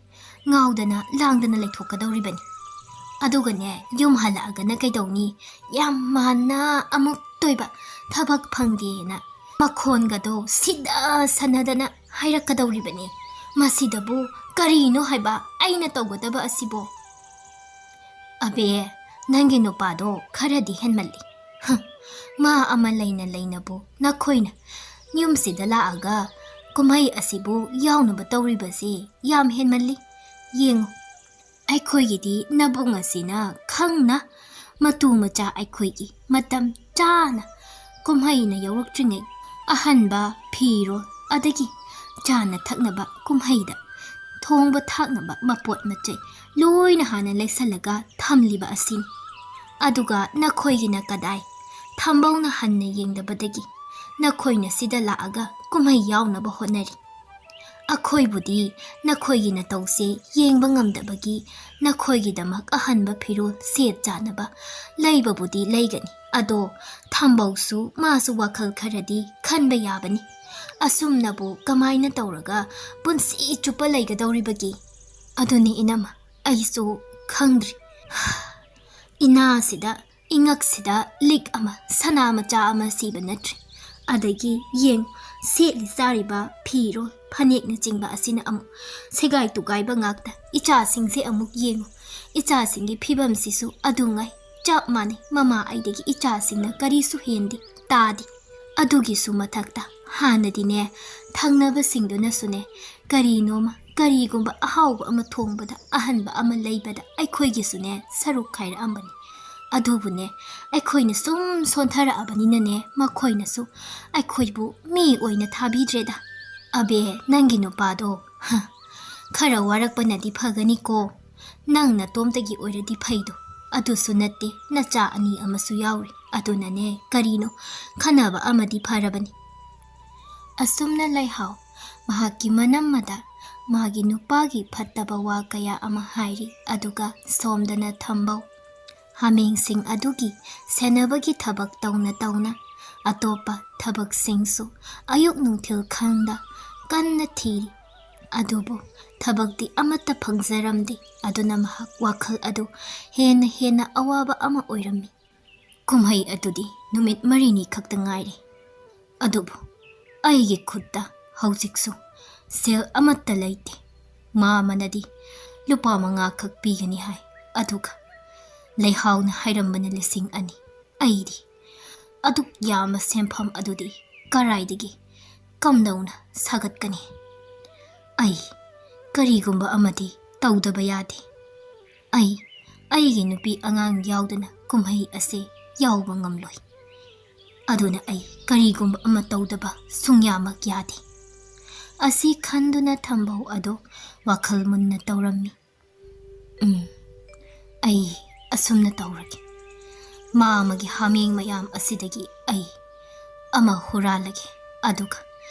ꯉꯥꯎꯗꯅ ꯂꯥꯡꯗꯅ ꯂꯩꯊꯣꯛꯀꯗꯧꯔꯤꯕꯅꯤ꯫ ꯑꯗꯨꯒꯅꯦ, ꯌꯨꯝ ꯍꯜꯂꯛꯑꯒꯅ ꯀꯩꯗꯧꯅꯤ? ꯌꯥꯝ ꯃꯥꯟꯅ ꯑꯃꯨꯛ ꯇꯣꯏꯕ ꯊꯕꯛ ꯐꯪꯗꯦꯅ ꯃꯈꯣꯟꯒꯗꯣ ꯁꯤꯗ ꯁꯅꯗꯅ ꯍꯥꯏꯔꯛꯀꯗꯧꯔꯤꯕꯅꯤ꯫ ꯃꯁꯤꯗꯕꯨ ꯀꯔꯤꯅꯣ ꯍꯥꯏꯕ ꯑꯩꯅ ꯇꯧꯒꯗꯕ ꯑꯁꯤꯕꯣ? ꯑꯕꯦ, ꯅꯪꯒꯤ ꯅꯨꯄꯥꯗꯣ ꯈꯔꯗꯤ ꯍꯦꯟꯃꯜꯂꯤ꯫ ꯍ, ꯃꯥ ꯑꯃ ꯂꯩꯅ ꯂꯩꯅꯕꯨ ꯅꯈꯣꯏꯅ ꯌꯨꯝꯁꯤꯗ ꯂꯥꯛꯑꯒ ꯀꯨꯝꯍꯩ ꯑꯁꯤꯕꯨ ꯌꯥꯎꯅꯕ ꯇꯧꯔꯤꯕꯁꯤ ꯌꯥꯝ ꯍꯦꯟꯃꯜꯂꯤ꯫ ꯌꯦꯡꯉꯨ, ꯑꯩꯈꯣꯏꯒꯤꯗꯤ ꯅꯕꯨꯡ ꯑꯁꯤꯅ ꯈꯪꯅ ꯃꯇꯨ ꯃꯆꯥ ꯑꯩꯈꯣꯏꯒꯤ ꯃꯇꯝ ꯆꯥꯅ ꯀꯨꯝꯍꯩꯅ ꯌꯧꯔꯛꯇ꯭ꯔꯤꯉꯩ ꯑꯍꯟꯕ ꯐꯤꯔꯣꯜ ꯑꯗꯒꯤ ꯆꯥꯅ ꯊꯛꯅꯕ ꯀꯨꯝꯍꯩꯗ ꯊꯣꯡꯕ ꯊꯥꯛꯅꯕ ꯃꯄꯣꯠ ꯃꯆꯩ ꯂꯣꯏꯅ ꯍꯥꯟꯅ ꯂꯩꯁꯜꯂꯒ ꯊꯝꯂꯤꯕ ꯑꯁꯤꯅꯤ꯫ ꯑꯗꯨꯒ ꯅꯈꯣꯏꯒꯤꯅ ꯀꯗꯥꯏ? ꯊꯝꯕꯧꯅ ꯍꯟꯅ ꯌꯦꯡꯗꯕꯗꯒꯤ ꯅꯈꯣꯏꯅ ꯁꯤꯗ ꯂꯥꯛꯑꯒ ꯀꯨꯝꯍꯩ ꯌꯥꯎꯅꯕ ꯍꯣꯠꯅꯔꯤ꯫ ꯑꯩꯈꯣꯏꯕꯨꯗꯤ ꯅꯈꯣꯏꯒꯤ ꯅꯇꯧꯁꯦ ꯌꯦꯡꯕ ꯉꯝꯗꯕꯒꯤ ꯅꯈꯣꯏꯒꯤꯗꯃꯛ ꯑꯍꯟꯕ ꯐꯤꯔꯣꯜ ꯁꯦꯠ ꯆꯥꯅꯕ ꯂꯩꯕꯕꯨꯗꯤ ꯂꯩꯒꯅꯤ, ꯑꯗꯣ ꯊꯝꯕꯧꯁꯨ ꯃꯥꯁꯨ ꯋꯥꯈꯜ ꯈꯔꯗꯤ ꯈꯟꯕ ꯌꯥꯕꯅꯤ꯫ ꯑꯁꯨꯝꯅꯕꯨ ꯀꯃꯥꯏꯅ ꯇꯧꯔꯒ ꯄꯨꯟꯁꯤ ꯆꯨꯞꯄ ꯂꯩꯒꯗꯧꯔꯤꯕꯒꯦ? ꯑꯗꯨꯅꯤ ꯏꯅꯝꯃ, ꯑꯩꯁꯨ ꯈꯪꯗ꯭ꯔꯤ꯫ ꯏꯅꯥꯁꯤꯗ, ꯏꯉꯛꯁꯤꯗ ꯂꯤꯛ ꯑꯃ, ꯁꯅꯥ ꯃꯆꯥ ꯑꯃ ꯁꯤꯕ ꯅꯠꯇ꯭ꯔꯦ꯫ ꯑꯗꯒꯤ ꯌꯦꯡ, ꯁꯦꯠꯂꯤ ꯆꯥꯔꯤꯕ ꯐꯤꯔꯣꯜ, ꯐꯅꯦꯛꯅꯆꯤꯡꯕ ꯑꯁꯤꯅ ꯑꯃꯨꯛ ꯁꯦꯒꯥꯏ ꯇꯨꯒꯥꯏꯕ ꯉꯥꯛꯇ꯫ ꯏꯆꯥꯁꯤꯡꯁꯦ ꯑꯃꯨꯛ ꯌꯦꯡꯉꯨ꯫ ꯏꯆꯥꯁꯤꯡꯒꯤ ꯐꯤꯕꯝꯁꯤꯁꯨ ꯑꯗꯨꯉꯥꯏ꯫ ꯆꯞ ꯃꯥꯟꯅꯩ꯫ ꯃꯃꯥ ꯑꯩꯗꯒꯤ ꯏꯆꯥꯁꯤꯡꯅ ꯀꯔꯤꯁꯨ ꯍꯦꯟꯗꯦ, ꯇꯥꯗꯦ꯫ ꯑꯗꯨꯒꯤꯁꯨ ꯃꯊꯛꯇ ꯍꯥꯟꯅꯗꯤꯅꯦ, ꯊꯪꯅꯕꯁꯤꯡꯗꯨꯅꯁꯨꯅꯦ, ꯀꯔꯤꯅꯣꯃ ꯀꯔꯤꯒꯨꯝꯕ ꯑꯍꯥꯎꯕ ꯑꯃ ꯊꯣꯡꯕꯗ ꯑꯍꯟꯕ ꯑꯃ ꯂꯩꯕꯗ ꯑꯩꯈꯣꯏꯒꯤꯁꯨꯅꯦ ꯁꯔꯨꯛ ꯈꯥꯏꯔꯛꯑꯝꯕꯅꯤ꯫ ꯑꯗꯨꯕꯨꯅꯦ, ꯑꯩꯈꯣꯏꯅ ꯁꯨꯝ ꯁꯣꯟꯊꯔꯛꯑꯕꯅꯤꯅꯅꯦ, ꯃꯈꯣꯏꯅꯁꯨ ꯑꯩꯈꯣꯏꯕꯨ ꯃꯤ ꯑꯣꯏꯅ ꯊꯥꯕꯤꯗ꯭ꯔꯦꯗ꯫ ꯑꯕꯦ, ꯅꯪꯒꯤ ꯅꯨꯄꯥꯗꯣ, ꯍ, ꯈꯔ ꯋꯥꯔꯛꯄꯅꯗꯤ ꯐꯒꯅꯤꯀꯣ꯫ ꯅꯪ ꯅꯇꯣꯝꯇꯒꯤ ꯑꯣꯏꯔꯗꯤ ꯐꯩꯗꯣ, ꯑꯗꯨꯁꯨ ꯅꯠꯇꯦ, ꯅꯆꯥ ꯑꯅꯤ ꯑꯃꯁꯨ ꯌꯥꯎꯔꯤ꯫ ꯑꯗꯨꯅꯅꯦ, ꯀꯔꯤꯅꯣ, ꯈꯟꯅꯕ ꯑꯃꯗꯤ ꯐꯔꯕꯅꯤ꯫ ꯑꯁꯨꯝꯅ ꯂꯩꯍꯥꯎ ꯃꯍꯥꯛꯀꯤ ꯃꯅꯝꯃꯗ ꯃꯥꯒꯤ ꯅꯨꯄꯥꯒꯤ ꯐꯠꯇꯕ ꯋꯥ ꯀꯌꯥ ꯑꯃ ꯍꯥꯏꯔꯤ, ꯑꯗꯨꯒ ꯁꯣꯝꯗꯅ ꯊꯝꯕꯧ ꯍꯥꯃꯦꯡꯁꯤꯡ ꯑꯗꯨꯒꯤ ꯁꯦꯟꯅꯕꯒꯤ ꯊꯕꯛ ꯇꯧꯅ ꯇꯧꯅ ꯑꯇꯣꯞꯄ ꯊꯕꯛꯁꯤꯡꯁꯨ ꯑꯌꯨꯛ ꯅꯨꯡꯊꯤꯜ ꯈꯪꯗ ꯀꯟꯅ ꯊꯤꯔꯤ꯫ ꯑꯗꯨꯕꯨ ꯊꯕꯛꯇꯤ ꯑꯃꯠꯇ ꯐꯪꯖꯔꯝꯗꯦ꯫ ꯑꯗꯨꯅ ꯃꯍꯥꯛ ꯋꯥꯈꯜ ꯑꯗꯨ ꯍꯦꯟꯅ ꯍꯦꯟꯅ ꯑꯋꯥꯕ ꯑꯃ ꯑꯣꯏꯔꯝꯃꯤ꯫ ꯀꯨꯝꯍꯩ ꯑꯗꯨꯗꯤ ꯅꯨꯃꯤꯠ ꯃꯔꯤꯅꯤ ꯈꯛꯇ ꯉꯥꯏꯔꯦ꯫ ꯑꯗꯨꯕꯨ ꯑꯩꯒꯤ ꯈꯨꯠꯇ ꯍꯧꯖꯤꯛꯁꯨ ꯁꯦꯜ ꯑꯃꯠꯇ ꯂꯩꯇꯦ꯫ ꯃꯥꯃꯅꯗꯤ ꯂꯨꯄꯥ ꯃꯉꯥ ꯈꯛ ꯄꯤꯒꯅꯤ ꯍꯥꯏ, ꯑꯗꯨꯒ ꯂꯩꯍꯥꯎꯅ ꯍꯥꯏꯔꯝꯕꯅ ꯂꯤꯁꯤꯡ ꯑꯅꯤ꯫ ꯑꯩꯗꯤ ꯑꯗꯨꯛ ꯌꯥꯝꯕ ꯁꯦꯟꯐꯝ ꯑꯗꯨꯗꯤ ꯀꯔꯥꯏꯗꯒꯤ, ꯀꯝꯗꯧꯅ ꯁꯥꯒꯠꯀꯅꯤ? ꯑꯩ ꯀꯔꯤꯒꯨꯝꯕ ꯑꯃꯗꯤ ꯇꯧꯗꯕ ꯌꯥꯗꯦ꯫ ꯑꯩ ꯑꯩꯒꯤ ꯅꯨꯄꯤ ꯑꯉꯥꯡ ꯌꯥꯎꯗꯅ ꯀꯨꯝꯍꯩ ꯑꯁꯤ ꯌꯥꯎꯕ ꯉꯝꯂꯣꯏ꯫ ꯑꯗꯨꯅ ꯑꯩ ꯀꯔꯤꯒꯨꯝꯕ ꯑꯃ ꯇꯧꯗꯕ ꯁꯨꯡꯌꯥꯃꯛ ꯌꯥꯗꯦ꯫ ꯑꯁꯤ ꯈꯟꯗꯨꯅ ꯊꯝꯕꯧ ꯑꯗꯨ ꯋꯥꯈꯜ ꯃꯨꯟꯅ ꯇꯧꯔꯝꯃꯤ꯫ ꯎꯝ, ꯑꯩ ꯑꯁꯨꯝꯅ ꯇꯧꯔꯒꯦ꯫ ꯃꯥꯃꯒꯤ ꯍꯥꯃꯦꯡ ꯃꯌꯥꯝ ꯑꯁꯤꯗꯒꯤ ꯑꯩ ꯑꯃ ꯍꯨꯔꯥꯜꯂꯒꯦ, ꯑꯗꯨꯒ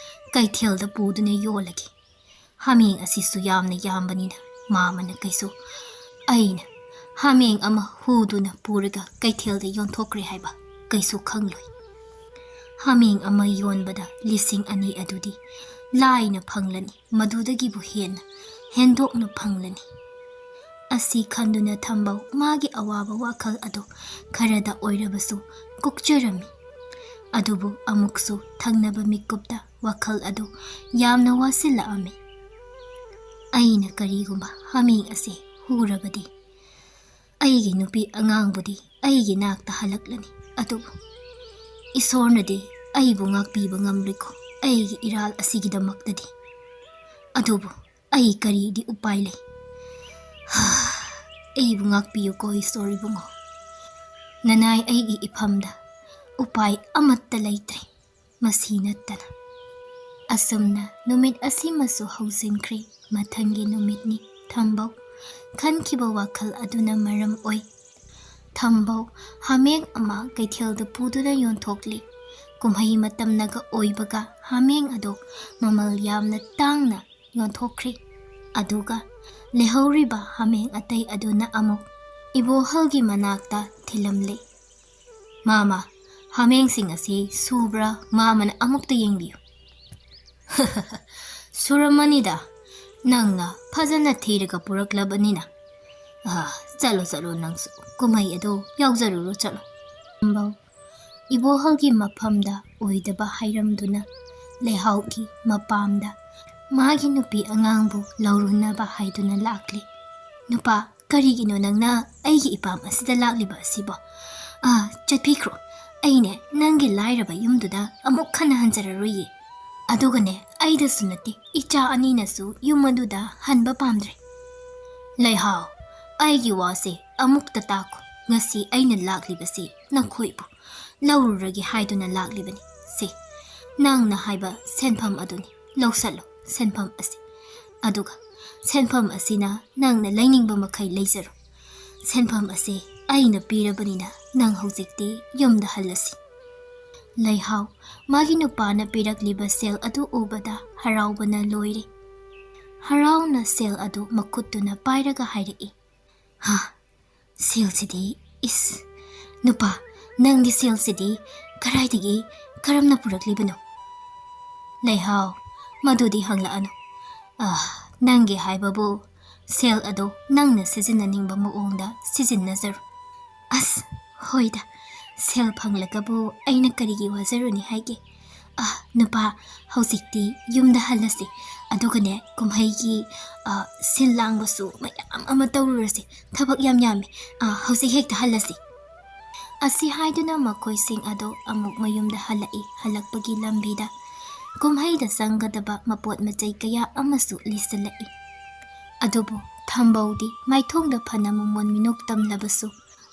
ꯀꯩꯊꯦꯜꯗ ꯄꯨꯗꯨꯅ ꯌꯣꯜꯂꯒꯦ꯫ ꯍꯥꯃꯦꯡ ꯑꯁꯤꯁꯨ ꯌꯥꯝꯅ ꯌꯥꯝꯕꯅꯤꯅ ꯃꯥꯃꯅ ꯀꯩꯁꯨ, ꯑꯩꯅ ꯍꯥꯃꯦꯡ ꯑꯃ ꯍꯨꯗꯨꯅ ꯄꯨꯔꯒ ꯀꯩꯊꯦꯜꯗ ꯌꯣꯟꯊꯣꯛꯈ꯭ꯔꯦ ꯍꯥꯏꯕ ꯀꯩꯁꯨ ꯈꯪꯂꯣꯏ꯫ ꯍꯥꯃꯦꯡ ꯑꯃ ꯌꯣꯟꯕꯗ ꯂꯤꯁꯤꯡ ꯑꯅꯤ ꯑꯗꯨꯗꯤ ꯂꯥꯏꯅ ꯐꯪꯂꯅꯤ, ꯃꯗꯨꯗꯒꯤꯕꯨ ꯍꯦꯟꯅ ꯍꯦꯟꯗꯣꯛꯅ ꯐꯪꯂꯅꯤ꯫ ꯑꯁꯤ ꯈꯟꯗꯨꯅ ꯊꯝꯕꯧ ꯃꯥꯒꯤ ꯑꯋꯥꯕ ꯋꯥꯈꯜ ꯑꯗꯨ ꯈꯔꯗ ꯑꯣꯏꯔꯕꯁꯨ ꯀꯣꯛꯆꯔꯝꯃꯤ꯫ ꯑꯗꯨꯕꯨ ꯑꯃꯨꯛꯁꯨ ꯊꯪꯅꯕ ꯃꯤꯀꯨꯞꯇ ꯋꯥꯈꯜ ꯑꯗꯨ ꯌꯥꯝꯅ ꯋꯥꯁꯤꯜꯂꯛꯑꯝꯃꯤ꯫ ꯑꯩꯅ ꯀꯔꯤꯒꯨꯝꯕ ꯍꯥꯃꯦꯡ ꯑꯁꯤ ꯍꯨꯔꯕꯗꯤ ꯑꯩꯒꯤ ꯅꯨꯄꯤ ꯑꯉꯥꯡꯕꯨꯗꯤ ꯑꯩꯒꯤ ꯅꯥꯛꯇ ꯍꯜꯂꯛꯂꯅꯤ꯫ ꯑꯗꯨꯕꯨ ꯏꯁꯣꯔꯅꯗꯤ ꯑꯩꯕꯨ ꯉꯥꯛꯄꯤꯕ ꯉꯝꯂꯣꯏꯀꯣ ꯑꯩꯒꯤ ꯏꯔꯥꯜ ꯑꯁꯤꯒꯤꯗꯃꯛꯇꯗꯤ꯫ ꯑꯗꯨꯕꯨ ꯑꯩ ꯀꯔꯤꯗꯤ ꯎꯄꯥꯏ ꯂꯩ? ꯑꯩꯕꯨ ꯉꯥꯛꯄꯤꯌꯨꯀꯣ, ꯏꯁꯣꯔ ꯏꯕꯨꯡꯉꯣ꯫ ꯅꯅꯥꯏ ꯑꯩꯒꯤ ꯏꯐꯝꯗ ꯎꯄꯥꯏ ꯑꯃꯠꯇ ꯂꯩꯇ꯭ꯔꯦ, ꯃꯁꯤ ꯅꯠꯇꯅ꯫ ꯑꯁꯨꯝꯅ ꯅꯨꯃꯤꯠ ꯑꯁꯤꯃꯁꯨ ꯍꯧꯖꯤꯟꯈ꯭ꯔꯦ꯫ ꯃꯊꯪꯒꯤ ꯅꯨꯃꯤꯠꯅꯤ꯫ ꯊꯝꯕꯧ꯫ ꯈꯟꯈꯤꯕ ꯋꯥꯈꯜ ꯑꯗꯨꯅ ꯃꯔꯝ ꯑꯣꯏ꯫ ꯊꯝꯕꯧ ꯍꯥꯃꯦꯡ ꯑꯃ ꯀꯩꯊꯦꯜꯗ ꯄꯨꯗꯨꯅ ꯌꯣꯟꯊꯣꯛꯂꯤ꯫ ꯀꯨꯝꯍꯩ ꯃꯇꯝꯅꯒ ꯑꯣꯏꯕꯒ ꯍꯥꯃꯦꯡ ꯑꯗꯨ ꯃꯃꯜ ꯌꯥꯝꯅ ꯇꯥꯡꯅ ꯌꯣꯟꯊꯣꯛꯈ꯭ꯔꯦ꯫ ꯑꯗꯨꯒ ꯂꯩꯍꯧꯔꯤꯕ ꯍꯥꯃꯦꯡ ꯑꯇꯩ ꯑꯗꯨꯅ ꯑꯃꯨꯛ ꯏꯕꯣꯍꯜꯒꯤ ꯃꯅꯥꯛꯇ ꯊꯤꯜꯂꯝꯂꯦ꯫ "ꯃꯥꯃ, ꯍꯥꯃꯦꯡꯁꯤꯡ ꯑꯁꯤ ꯁꯨꯕ꯭ꯔꯥ? ꯃꯥꯃꯅ ꯑꯃꯨꯛꯇ ꯌꯦꯡꯕꯤꯌꯨ꯫" "ꯁꯨꯔꯝꯃꯅꯤꯗ, ꯅꯪꯅ ꯐꯖꯅ ꯊꯤꯔꯒ ꯄꯨꯔꯛꯂꯕꯅꯤꯅ꯫ ꯑꯥ, ꯆꯠꯂꯣ, ꯆꯠꯂꯣ, ꯅꯪꯁꯨ ꯀꯨꯝꯍꯩ ꯑꯗꯨ ꯌꯥꯎꯖꯔꯨꯔꯣ, ꯆꯠꯂꯣ꯫" ꯊꯝꯕꯧ ꯏꯕꯣꯍꯜꯒꯤ ꯃꯐꯝꯗ ꯑꯣꯏꯗꯕ ꯍꯥꯏꯔꯝꯗꯨꯅ ꯂꯩꯍꯥꯎꯒꯤ ꯃꯄꯥꯝꯗ ꯃꯥꯒꯤ ꯅꯨꯄꯤ ꯑꯉꯥꯡꯕꯨ ꯂꯧꯔꯨꯅꯕ ꯍꯥꯏꯗꯨꯅ ꯂꯥꯛꯂꯤ꯫ "ꯅꯨꯄꯥ, ꯀꯔꯤꯒꯤꯅꯣ ꯅꯪꯅ ꯑꯩꯒꯤ ꯏꯄꯥꯝ ꯑꯁꯤꯗ ꯂꯥꯛꯂꯤꯕ ꯑꯁꯤꯕꯣ? ꯑꯥ, ꯆꯠꯄꯤꯈ꯭ꯔꯣ꯫ ꯑꯩꯅꯦ, ꯅꯪꯒꯤ ꯂꯥꯏꯔꯕ ꯌꯨꯝꯗꯨꯗ ꯑꯃꯨꯛ ꯍꯟꯅ ꯍꯟꯖꯔꯔꯣꯏꯌꯦ꯫ ꯑꯗꯨꯒꯅꯦ, ꯑꯩꯗꯁꯨ ꯅꯠꯇꯦ, ꯏꯆꯥ ꯑꯅꯤꯅꯁꯨ ꯌꯨꯝ ꯑꯗꯨꯗ ꯍꯟꯕ ꯄꯥꯝꯗ꯭ꯔꯦ꯫" "ꯂꯩꯍꯥꯎ, ꯑꯩꯒꯤ ꯋꯥꯁꯦ ꯑꯃꯨꯛꯇ ꯇꯥꯈꯣ꯫ ꯉꯁꯤ ꯑꯩꯅ ꯂꯥꯛꯂꯤꯕꯁꯤ ꯅꯈꯣꯏꯕꯨ ꯂꯧꯔꯨꯔꯒꯦ ꯍꯥꯏꯗꯨꯅ ꯂꯥꯛꯂꯤꯕꯅꯤ꯫ ꯁꯦ, ꯅꯪꯅ ꯍꯥꯏꯕ ꯁꯦꯟꯐꯝ ꯑꯗꯨꯅꯤ꯫ ꯂꯧꯁꯜꯂꯣ ꯁꯦꯟꯐꯝ ꯑꯁꯤ꯫ ꯑꯗꯨꯒ ꯁꯦꯟꯐꯝ ꯑꯁꯤꯅ ꯅꯪꯅ ꯂꯩꯅꯤꯡꯕ ꯃꯈꯩ ꯂꯩꯖꯔꯣ꯫ ꯁꯦꯟꯐꯝ ꯑꯁꯤ ꯑꯩꯅ ꯄꯤꯔꯕꯅꯤꯅ ꯅꯪ ꯍꯧꯖꯤꯛꯇꯤ ꯌꯨꯝꯗ ꯍꯜꯂꯁꯤ꯫" ꯂꯩꯍꯥꯎ ꯃꯥꯒꯤ ꯅꯨꯄꯥꯅ ꯄꯤꯔꯛꯂꯤꯕ ꯁꯦꯜ ꯑꯗꯨ ꯎꯕꯗ ꯍꯔꯥꯎꯕꯅ ꯂꯣꯏꯔꯦ꯫ ꯍꯔꯥꯎꯅ ꯁꯦꯜ ꯑꯗꯨ ꯃꯈꯨꯠꯇꯨꯅ ꯄꯥꯏꯔꯒ ꯍꯥꯏꯔꯛꯏ, "ꯍꯥ, ꯁꯦꯜꯁꯤꯗꯤ, ꯏꯁ, ꯅꯨꯄꯥ, ꯅꯪꯒꯤ ꯁꯦꯜꯁꯤꯗꯤ ꯀꯗꯥꯏꯗꯒꯤ, ꯀꯔꯝꯅ ꯄꯨꯔꯛꯂꯤꯕꯅꯣ?" "ꯂꯩꯍꯥꯎ, ꯃꯗꯨꯗꯤ ꯍꯪꯂꯛꯑꯅꯨ꯫ ꯑꯥ, ꯅꯪꯒꯤ ꯍꯥꯏꯕꯕꯨ ꯁꯦꯜ ꯑꯗꯣ ꯅꯪꯅ ꯁꯤꯖꯤꯟꯅꯅꯤꯡꯕ ꯃꯑꯣꯡꯗ ꯁꯤꯖꯤꯟꯅꯖꯔꯣ꯫" "ꯑꯁ, ꯍꯣꯏꯗ, ꯁꯦꯜ ꯐꯪꯂꯒꯕꯨ ꯑꯩꯅ ꯀꯔꯤꯒꯤ ꯋꯥꯖꯔꯨꯅꯤ ꯍꯥꯏꯒꯦ? ꯑꯥ, ꯅꯨꯄꯥ, ꯍꯧꯖꯤꯛꯇꯤ ꯌꯨꯝꯗ ꯍꯜꯂꯁꯤ꯫ ꯑꯗꯨꯒꯅꯦ, ꯀꯨꯝꯍꯩꯒꯤ, ꯑꯥ, ꯁꯤꯜ ꯂꯥꯡꯕꯁꯨ ꯃꯌꯥꯝ ꯑꯃ ꯇꯧꯔꯨꯔꯁꯤ꯫ ꯊꯕꯛ ꯌꯥꯝ ꯌꯥꯝꯃꯤ꯫ ꯑꯥ, ꯍꯧꯖꯤꯛ ꯍꯦꯛꯇ ꯍꯜꯂꯁꯤ꯫" ꯑꯁꯤ ꯍꯥꯏꯗꯨꯅ ꯃꯈꯣꯏꯁꯤꯡ ꯑꯗꯨ ꯑꯃꯨꯛ ꯃꯌꯨꯝꯗ ꯍꯜꯂꯛꯏ꯫ ꯍꯜꯂꯛꯄꯒꯤ ꯂꯝꯕꯤꯗ ꯀꯨꯝꯍꯩꯗ ꯆꯪꯒꯗꯕ ꯃꯄꯣꯠ ꯃꯆꯩ ꯀꯌꯥ ꯑꯃꯁꯨ ꯂꯤꯁꯤꯜꯂꯛꯏ꯫ ꯑꯗꯨꯕꯨ ꯊꯝꯕꯧꯗꯤ ꯃꯥꯏꯊꯣꯡꯗ ꯐꯅ ꯃꯃꯣꯟ ꯃꯤꯅꯣꯛ ꯇꯝꯂꯕꯁꯨ,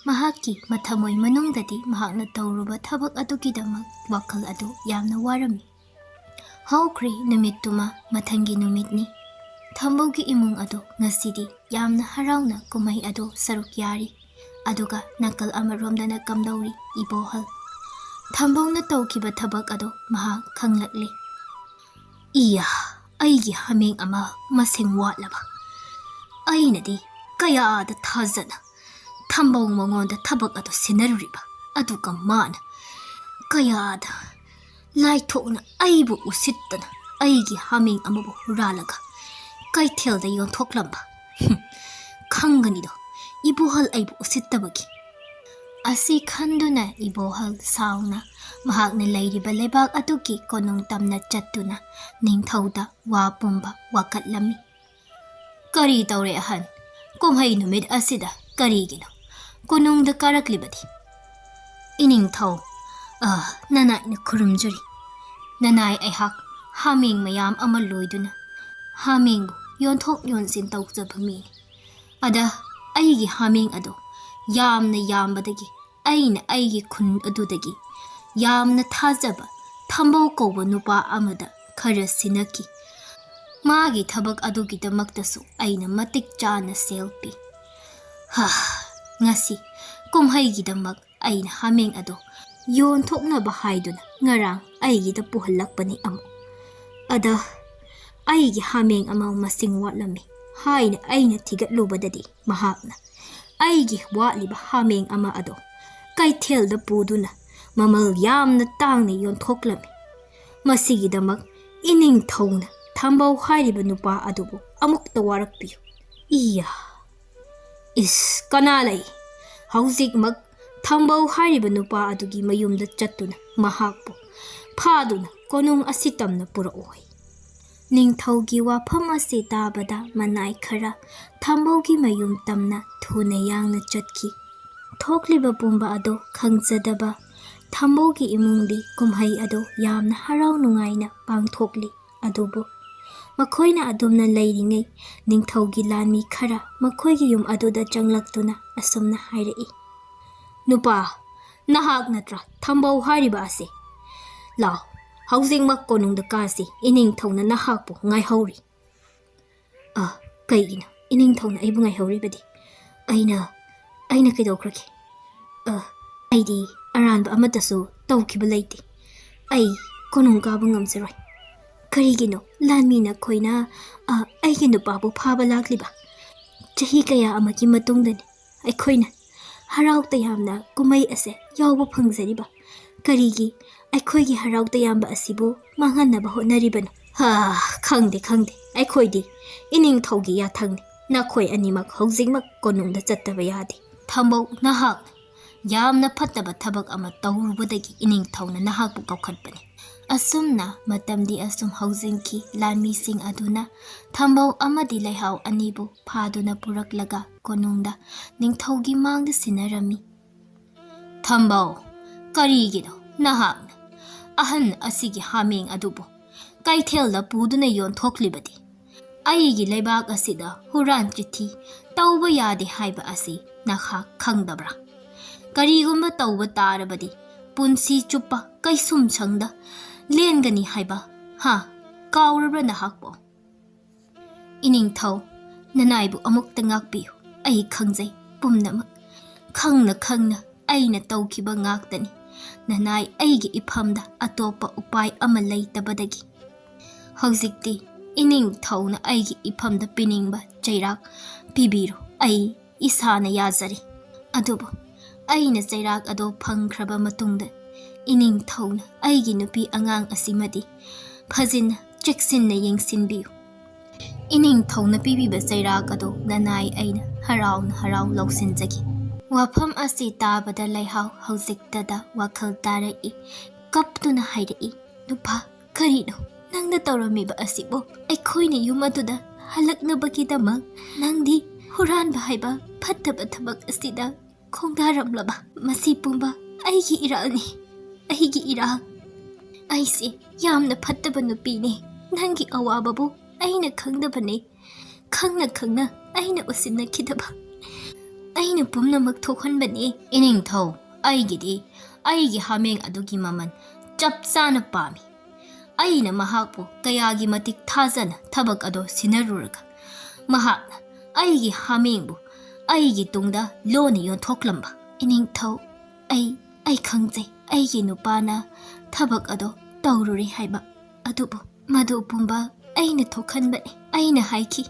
ꯃꯍꯥꯛꯀꯤ ꯃꯊꯃꯣꯏ ꯃꯅꯨꯡꯗꯗꯤ ꯃꯍꯥꯛꯅ ꯇꯧꯔꯨꯕ ꯊꯕꯛ ꯑꯗꯨꯒꯤꯗꯃꯛ ꯋꯥꯈꯜ ꯑꯗꯨ ꯌꯥꯝꯅ ꯋꯥꯔꯝꯃꯤ꯫ ꯍꯧꯈ꯭ꯔꯦ ꯅꯨꯃꯤꯠꯇꯨꯃ ꯃꯊꯪꯒꯤ ꯅꯨꯃꯤꯠꯅꯤ꯫ ꯊꯝꯕꯧꯒꯤ ꯏꯃꯨꯡ ꯑꯗꯨ ꯉꯁꯤꯗꯤ ꯌꯥꯝꯅ ꯍꯔꯥꯎꯅ ꯀꯨꯝꯍꯩ ꯑꯗꯨ ꯁꯔꯨꯛ ꯌꯥꯔꯤ꯫ ꯑꯗꯨꯒ ꯅꯥꯀꯜ ꯑꯃꯔꯣꯝꯗꯅ ꯀꯝꯗꯧꯔꯤ? ꯏꯕꯣꯍꯜ꯫ ꯊꯝꯕꯧꯅ ꯇꯧꯈꯤꯕ ꯊꯕꯛ ꯑꯗꯨ ꯃꯍꯥꯛ ꯈꯪꯂꯛꯂꯦ꯫ "ꯏꯌꯥ, ꯑꯩꯒꯤ ꯍꯥꯃꯦꯡ ꯑꯃ ꯃꯁꯤꯡ ꯋꯥꯠꯂꯕ꯫ ꯑꯩꯅꯗꯤ ꯀꯌꯥꯗ ꯊꯥꯖꯅ ꯊꯝꯕꯧ ꯃꯉꯣꯟꯗ ꯊꯕꯛ ꯑꯗꯨ ꯁꯤꯟꯅꯔꯨꯔꯤꯕ, ꯑꯗꯨꯒ ꯃꯥꯅ ꯀꯌꯥꯗ ꯂꯥꯏꯊꯣꯛꯅ ꯑꯩꯕꯨ ꯎꯁꯤꯠꯇꯅ ꯑꯩꯒꯤ ꯍꯥꯃꯦꯡ ꯑꯃꯕꯨ ꯍꯨꯔꯥꯜꯂꯒ ꯀꯩꯊꯦꯜꯗ ꯌꯣꯟꯊꯣꯛꯂꯝꯕ꯫ ꯍꯨꯝ, ꯈꯪꯒꯅꯤꯗꯣ, ꯏꯕꯣꯍꯜ ꯑꯩꯕꯨ ꯎꯁꯤꯠꯇꯕꯒꯤ"꯫ ꯑꯁꯤ ꯈꯟꯗꯨꯅ ꯏꯕꯣꯍꯜ ꯁꯥꯎꯅ ꯃꯍꯥꯛꯅ ꯂꯩꯔꯤꯕ ꯂꯩꯕꯥꯛ ꯑꯗꯨꯒꯤ ꯀꯣꯅꯨꯡ ꯇꯝꯅ ꯆꯠꯇꯨꯅ ꯅꯤꯡꯊꯧꯗ ꯋꯥ ꯄꯨꯝꯕ ꯋꯥꯀꯠꯂꯝꯃꯤ꯫ "ꯀꯔꯤ ꯇꯧꯔꯦ ꯑꯍꯟ? ꯀꯨꯝꯍꯩ ꯅꯨꯃꯤꯠ ꯑꯁꯤꯗ ꯀꯔꯤꯒꯤꯅꯣ ꯀꯣꯅꯨꯡꯗ ꯀꯥꯔꯛꯂꯤꯕꯗꯤ?" "ꯏꯅꯤꯡꯊꯧ, ꯑ, ꯅꯅꯥꯏꯅ ꯈꯨꯔꯨꯝꯖꯔꯤ꯫ ꯅꯅꯥꯏ ꯑꯩꯍꯥꯛ ꯍꯥꯃꯦꯡ ꯃꯌꯥꯝ ꯑꯃ ꯂꯣꯏꯗꯨꯅ ꯍꯥꯃꯦꯡꯕꯨ ꯌꯣꯟꯊꯣꯛ ꯌꯣꯟꯁꯤꯟ ꯇꯧꯖꯕ ꯃꯤꯅꯤ꯫ ꯑꯗ ꯑꯩꯒꯤ ꯍꯥꯃꯦꯡ ꯑꯗꯨ ꯌꯥꯝꯅ ꯌꯥꯝꯕꯗꯒꯤ ꯑꯩꯅ ꯑꯩꯒꯤ ꯈꯨꯟ ꯑꯗꯨꯗꯒꯤ ꯌꯥꯝꯅ ꯊꯥꯖꯕ ꯊꯝꯕꯧ ꯀꯧꯕ ꯅꯨꯄꯥ ꯑꯃꯗ ꯈꯔ ꯁꯤꯟꯅꯈꯤ꯫ ꯃꯥꯒꯤ ꯊꯕꯛ ꯑꯗꯨꯒꯤꯗꯃꯛꯇꯁꯨ ꯑꯩꯅ ꯃꯇꯤꯛ ꯆꯥꯅ ꯁꯦꯜ ꯄꯤ꯫ ꯍꯥ, ꯉꯁꯤ ꯀꯨꯝꯍꯩꯒꯤꯗꯃꯛ ꯑꯩꯅ ꯍꯥꯃꯦꯡ ꯑꯗꯨ ꯌꯣꯟꯊꯣꯛꯅꯕ ꯍꯥꯏꯗꯨꯅ ꯉꯔꯥꯡ ꯑꯩꯒꯤꯗ ꯄꯨꯍꯜꯂꯛꯄꯅꯤ ꯑꯃꯨꯛ꯫ ꯑꯗ ꯑꯩꯒꯤ ꯍꯥꯃꯦꯡ ꯑꯃ ꯃꯁꯤꯡ ꯋꯥꯠꯂꯝꯃꯤ ꯍꯥꯏꯅ ꯑꯩꯅ ꯊꯤꯒꯠꯂꯨꯕꯗꯗꯤ ꯃꯍꯥꯛꯅ ꯑꯩꯒꯤ ꯋꯥꯠꯂꯤꯕ ꯍꯥꯃꯦꯡ ꯑꯃ ꯑꯗꯣ ꯀꯩꯊꯦꯜꯗ ꯄꯨꯗꯨꯅ ꯃꯃꯜ ꯌꯥꯝꯅ ꯇꯥꯡꯅ ꯌꯣꯟꯊꯣꯛꯂꯝꯃꯤ꯫ ꯃꯁꯤꯒꯤꯗꯃꯛ ꯏꯅꯤꯡꯊꯧꯅ ꯊꯝꯕꯧ ꯍꯥꯏꯔꯤꯕ ꯅꯨꯄꯥ ꯑꯗꯨꯕꯨ ꯑꯃꯨꯛꯇ ꯋꯥꯔꯛꯄꯤꯌꯨ꯫ ꯏꯌꯥ! ꯏꯁ, ꯀꯅꯥ ꯂꯩ? ꯍꯧꯖꯤꯛꯃꯛ ꯊꯝꯕꯧ ꯍꯥꯏꯔꯤꯕ ꯅꯨꯄꯥ ꯑꯗꯨꯒꯤ ꯃꯌꯨꯝꯗ ꯆꯠꯇꯨꯅ ꯃꯍꯥꯛꯄꯨ ꯐꯥꯗꯨꯅ ꯀꯣꯅꯨꯡ ꯑꯁꯤ ꯇꯝꯅ ꯄꯨꯔꯛꯎ ꯍꯥꯏ꯫ ꯅꯤꯡꯊꯧꯒꯤ ꯋꯥꯐꯝ ꯑꯁꯤ ꯇꯥꯕꯗ ꯃꯅꯥꯏ ꯈꯔ ꯊꯝꯕꯧꯒꯤ ꯃꯌꯨꯝ ꯇꯝꯅ ꯊꯨꯅ ꯌꯥꯡꯅ ꯆꯠꯈꯤ꯫ ꯊꯣꯛꯂꯤꯕ ꯄꯨꯝꯕ ꯑꯗꯨ ꯈꯪꯖꯗꯕ ꯊꯝꯕꯧꯒꯤ ꯏꯃꯨꯡꯗꯤ ꯀꯨꯝꯍꯩ ꯑꯗꯨ ꯌꯥꯝꯅ ꯍꯔꯥꯎ ꯅꯨꯡꯉꯥꯏꯅ ꯄꯥꯡꯊꯣꯛꯂꯤ꯫ ꯑꯗꯨꯕꯨ ꯃꯈꯣꯏꯅ ꯑꯗꯨꯝꯅ ꯂꯩꯔꯤꯉꯩ, ꯅꯤꯡꯊꯧꯒꯤ ꯂꯥꯟꯃꯤ ꯈꯔ ꯃꯈꯣꯏꯒꯤ ꯌꯨꯝ ꯑꯗꯨꯗ ꯆꯪꯂꯛꯇꯨꯅ ꯑꯁꯨꯝꯅ ꯍꯥꯏꯔꯛꯏ, "ꯅꯨꯄꯥ, ꯅꯍꯥꯛ ꯅꯠꯇ꯭ꯔꯥ ꯊꯝꯕꯧ ꯍꯥꯏꯔꯤꯕ ꯑꯁꯤ? ꯂꯥꯎ, ꯍꯧꯖꯤꯛꯃꯛ ꯀꯣꯅꯨꯡꯗ ꯀꯥꯁꯤ, ꯏꯅꯤꯡꯊꯧꯅ ꯅꯍꯥꯛꯄꯨ ꯉꯥꯏꯍꯧꯔꯤ꯫" "ꯑ, ꯀꯩꯒꯤꯅꯣ ꯏꯅꯤꯡꯊꯧꯅ ꯑꯩꯕꯨ ꯉꯥꯏꯍꯧꯔꯤꯕꯗꯤ? ꯑꯩꯅ, ꯑꯩꯅ ꯀꯩꯗꯧꯈ꯭ꯔꯒꯦ? ꯑ, ꯑꯩꯗꯤ ꯑꯔꯥꯟꯕ ꯑꯃꯠꯇꯁꯨ ꯇꯧꯈꯤꯕ ꯂꯩꯇꯦ꯫ ꯑꯩ ꯀꯣꯅꯨꯡ ꯀꯥꯕ ꯉꯝꯖꯔꯣꯏ꯫ ꯀꯔꯤꯒꯤꯅꯣ ꯂꯥꯟꯃꯤ ꯅꯈꯣꯏꯅ, ꯑ, ꯑꯩꯒꯤ ꯅꯨꯄꯥꯕꯨ ꯐꯥꯕ ꯂꯥꯛꯂꯤꯕ? ꯆꯍꯤ ꯀꯌꯥ ꯑꯃꯒꯤ ꯃꯇꯨꯡꯗꯅꯤ ꯑꯩꯈꯣꯏꯅ ꯍꯔꯥꯎ ꯇꯌꯥꯝꯅ ꯀꯨꯝꯍꯩ ꯑꯁꯦ ꯌꯥꯎꯕ ꯐꯪꯖꯔꯤꯕ꯫ ꯀꯔꯤꯒꯤ ꯑꯩꯈꯣꯏꯒꯤ ꯍꯔꯥꯎ ꯇꯌꯥꯝꯕ ꯑꯁꯤꯕꯨ ꯃꯥꯡꯍꯟꯅꯕ ꯍꯣꯠꯅꯔꯤꯕꯅꯣ?" "ꯍꯥ, ꯈꯪꯗꯦ, ꯈꯪꯗꯦ꯫ ꯑꯩꯈꯣꯏꯗꯤ ꯏꯅꯤꯡꯊꯧꯒꯤ ꯌꯥꯊꯪꯅꯤ꯫ ꯅꯈꯣꯏ ꯑꯅꯤꯃꯛ ꯍꯧꯖꯤꯛꯃꯛ ꯀꯣꯅꯨꯡꯗ ꯆꯠꯇꯕ ꯌꯥꯗꯦ꯫" "ꯊꯝꯕꯧ, ꯅꯍꯥꯛ ꯌꯥꯝꯅ ꯐꯠꯇꯕ ꯊꯕꯛ ꯑꯃ ꯇꯧꯔꯨꯕꯗꯒꯤ ꯏꯅꯤꯡꯊꯧꯅ ꯅꯍꯥꯛꯄꯨ ꯀꯧꯈꯠꯄꯅꯤ꯫" ꯑꯁꯨꯝꯅ ꯃꯇꯝꯗꯤ ꯑꯁꯨꯝ ꯍꯧꯖꯤꯟꯈꯤ꯫ ꯂꯥꯟꯃꯤꯁꯤꯡ ꯑꯗꯨꯅ ꯊꯝꯕꯧ ꯑꯃꯗꯤ ꯂꯩꯍꯥꯎ ꯑꯅꯤꯕꯨ ꯐꯥꯗꯨꯅ ꯄꯨꯔꯛꯂꯒ ꯀꯣꯅꯨꯡꯗ ꯅꯤꯡꯊꯧꯒꯤ ꯃꯥꯡꯗ ꯁꯤꯟꯅꯔꯝꯃꯤ꯫ "ꯊꯝꯕꯧ, ꯀꯔꯤꯒꯤꯅꯣ ꯅꯍꯥꯛꯅ ꯑꯍꯟ ꯑꯁꯤꯒꯤ ꯍꯥꯃꯦꯡ ꯑꯗꯨꯕꯨ ꯀꯩꯊꯦꯜꯗ ꯄꯨꯗꯨꯅ ꯌꯣꯟꯊꯣꯛꯂꯤꯕꯗꯤ? ꯑꯩꯒꯤ ꯂꯩꯕꯥꯛ ꯑꯁꯤꯗ ꯍꯨꯔꯥꯟ ꯆꯤꯊꯤ ꯇꯧꯕ ꯌꯥꯗꯦ ꯍꯥꯏꯕ ꯑꯁꯤ ꯅꯍꯥꯛ ꯈꯪꯗꯕ꯭ꯔꯥ? ꯀꯔꯤꯒꯨꯝꯕ ꯇꯧꯕ ꯇꯥꯔꯕꯗꯤ ꯄꯨꯟꯁꯤ ꯆꯨꯞꯄ ꯀꯩꯁꯨꯝꯁꯪꯗ ꯂꯦꯟꯒꯅꯤ ꯍꯥꯏꯕ, ꯍꯥ? ꯀꯥꯎꯔꯕ꯭ꯔꯥ ꯅꯍꯥꯛꯄꯨ?" "ꯏꯅꯤꯡꯊꯧ, ꯅꯅꯥꯏꯕꯨ ꯑꯃꯨꯛꯇ ꯉꯥꯛꯄꯤꯌꯨ꯫ ꯑꯩ ꯈꯪꯖꯩ ꯄꯨꯝꯅꯃꯛ꯫ ꯈꯪꯅ ꯈꯪꯅ ꯑꯩꯅ ꯇꯧꯈꯤꯕ ꯉꯥꯛꯇꯅꯤ꯫ ꯅꯅꯥꯏ ꯑꯩꯒꯤ ꯏꯐꯝꯗ ꯑꯇꯣꯞꯄ ꯎꯄꯥꯏ ꯑꯃ ꯂꯩꯇꯕꯗꯒꯤ ꯍꯧꯖꯤꯛꯇꯤ ꯏꯅꯤꯡꯊꯧꯅ ꯑꯩꯒꯤ ꯏꯐꯝꯗ ꯄꯤꯅꯤꯡꯕ ꯆꯩꯔꯥꯛ ꯄꯤꯕꯤꯔꯣ꯫ ꯑꯩ ꯏꯁꯥꯅ ꯌꯥꯖꯔꯦ꯫ ꯑꯗꯨꯕꯨ ꯑꯩꯅ ꯆꯩꯔꯥꯛ ꯑꯗꯨ ꯐꯪꯈ꯭ꯔꯕ ꯃꯇꯨꯡꯗ ꯏꯅꯤꯡꯊꯧꯅ ꯑꯩꯒꯤ ꯅꯨꯄꯤ ꯑꯉꯥꯡ ꯑꯁꯤꯃꯗꯤ ꯐꯖꯅ ꯆꯦꯛꯁꯤꯟꯅ ꯌꯦꯡꯁꯤꯟꯕꯤꯌꯨ꯫ ꯏꯅꯤꯡꯊꯧꯅ ꯄꯤꯕꯤꯕ ꯆꯩꯔꯥꯛ ꯑꯗꯨ ꯅꯅꯥꯏ ꯑꯩꯅ ꯍꯔꯥꯎꯅ ꯍꯔꯥꯎ ꯂꯧꯁꯤꯟꯖꯒꯦ꯫" ꯋꯥꯐꯝ ꯑꯁꯤ ꯇꯥꯕꯗ ꯂꯩꯍꯥꯎ ꯍꯧꯖꯤꯛꯇꯗ ꯋꯥꯈꯜ ꯇꯥꯔꯛꯏ꯫ ꯀꯞꯇꯨꯅ ꯍꯥꯏꯔꯛꯏ, "ꯅꯨꯄꯥ, ꯀꯔꯤꯅꯣ ꯅꯪꯅ ꯇꯧꯔꯝꯃꯤꯕ ꯑꯁꯤꯕꯨ? ꯑꯩꯈꯣꯏꯅ ꯌꯨꯝ ꯑꯗꯨꯗ ꯍꯜꯂꯛꯅꯕꯒꯤꯗꯃꯛ ꯅꯪꯗꯤ ꯍꯨꯔꯥꯟꯕ ꯍꯥꯏꯕ ꯐꯠꯇꯕ ꯊꯕꯛ ꯑꯁꯤꯗ ꯈꯣꯡꯗꯥꯔꯝꯂꯕ? ꯃꯁꯤ ꯄꯨꯝꯕ ꯑꯩꯒꯤ ꯏꯔꯥꯜꯅꯤ꯫ ꯑꯩꯒꯤ ꯏꯔꯥꯜ꯫ ꯑꯩꯁꯦ ꯌꯥꯝꯅ ꯐꯠꯇꯕ ꯅꯨꯄꯤꯅꯦ꯫ ꯅꯪꯒꯤ ꯑꯋꯥꯕꯕꯨ ꯑꯩꯅ ꯈꯪꯗꯕꯅꯦ꯫ ꯈꯪꯅ ꯈꯪꯅ ꯑꯩꯅ ꯎꯁꯤꯟꯅꯈꯤꯗꯕ꯫ ꯑꯩꯅ ꯄꯨꯝꯅꯃꯛ ꯊꯣꯛꯍꯟꯕꯅꯦ꯫ ꯏꯅꯤꯡꯊꯧ, ꯑꯩꯒꯤꯗꯤ ꯑꯩꯒꯤ ꯍꯥꯃꯦꯡ ꯑꯗꯨꯒꯤ ꯃꯃꯜ ꯆꯞ ꯆꯥꯅ ꯄꯥꯝꯃꯤ꯫ ꯑꯩꯅ ꯃꯍꯥꯛꯄꯨ ꯀꯌꯥꯒꯤ ꯃꯇꯤꯛ ꯊꯥꯖꯅ ꯊꯕꯛ ꯑꯗꯨ ꯁꯤꯟꯅꯔꯨꯔꯒ, ꯃꯍꯥꯛꯅ ꯑꯩꯒꯤ ꯍꯥꯃꯦꯡꯕꯨ ꯑꯩꯒꯤ ꯇꯨꯡꯗ ꯂꯣꯟꯅ ꯌꯣꯟꯊꯣꯛꯂꯝꯕ꯫ ꯏꯅꯤꯡꯊꯧ, ꯑꯩ, ꯑꯩ ꯈꯪꯖꯩ, ꯑꯩꯒꯤ ꯅꯨꯄꯥꯅ ꯊꯕꯛ ꯑꯗꯨ ꯇꯧꯔꯨꯔꯦ ꯍꯥꯏꯕ꯫ ꯑꯗꯨꯕꯨ ꯃꯗꯨ ꯄꯨꯝꯕ ꯑꯩꯅ ꯊꯣꯛꯍꯟꯕꯅꯤ꯫ ꯑꯩꯅ ꯍꯥꯏꯈꯤ,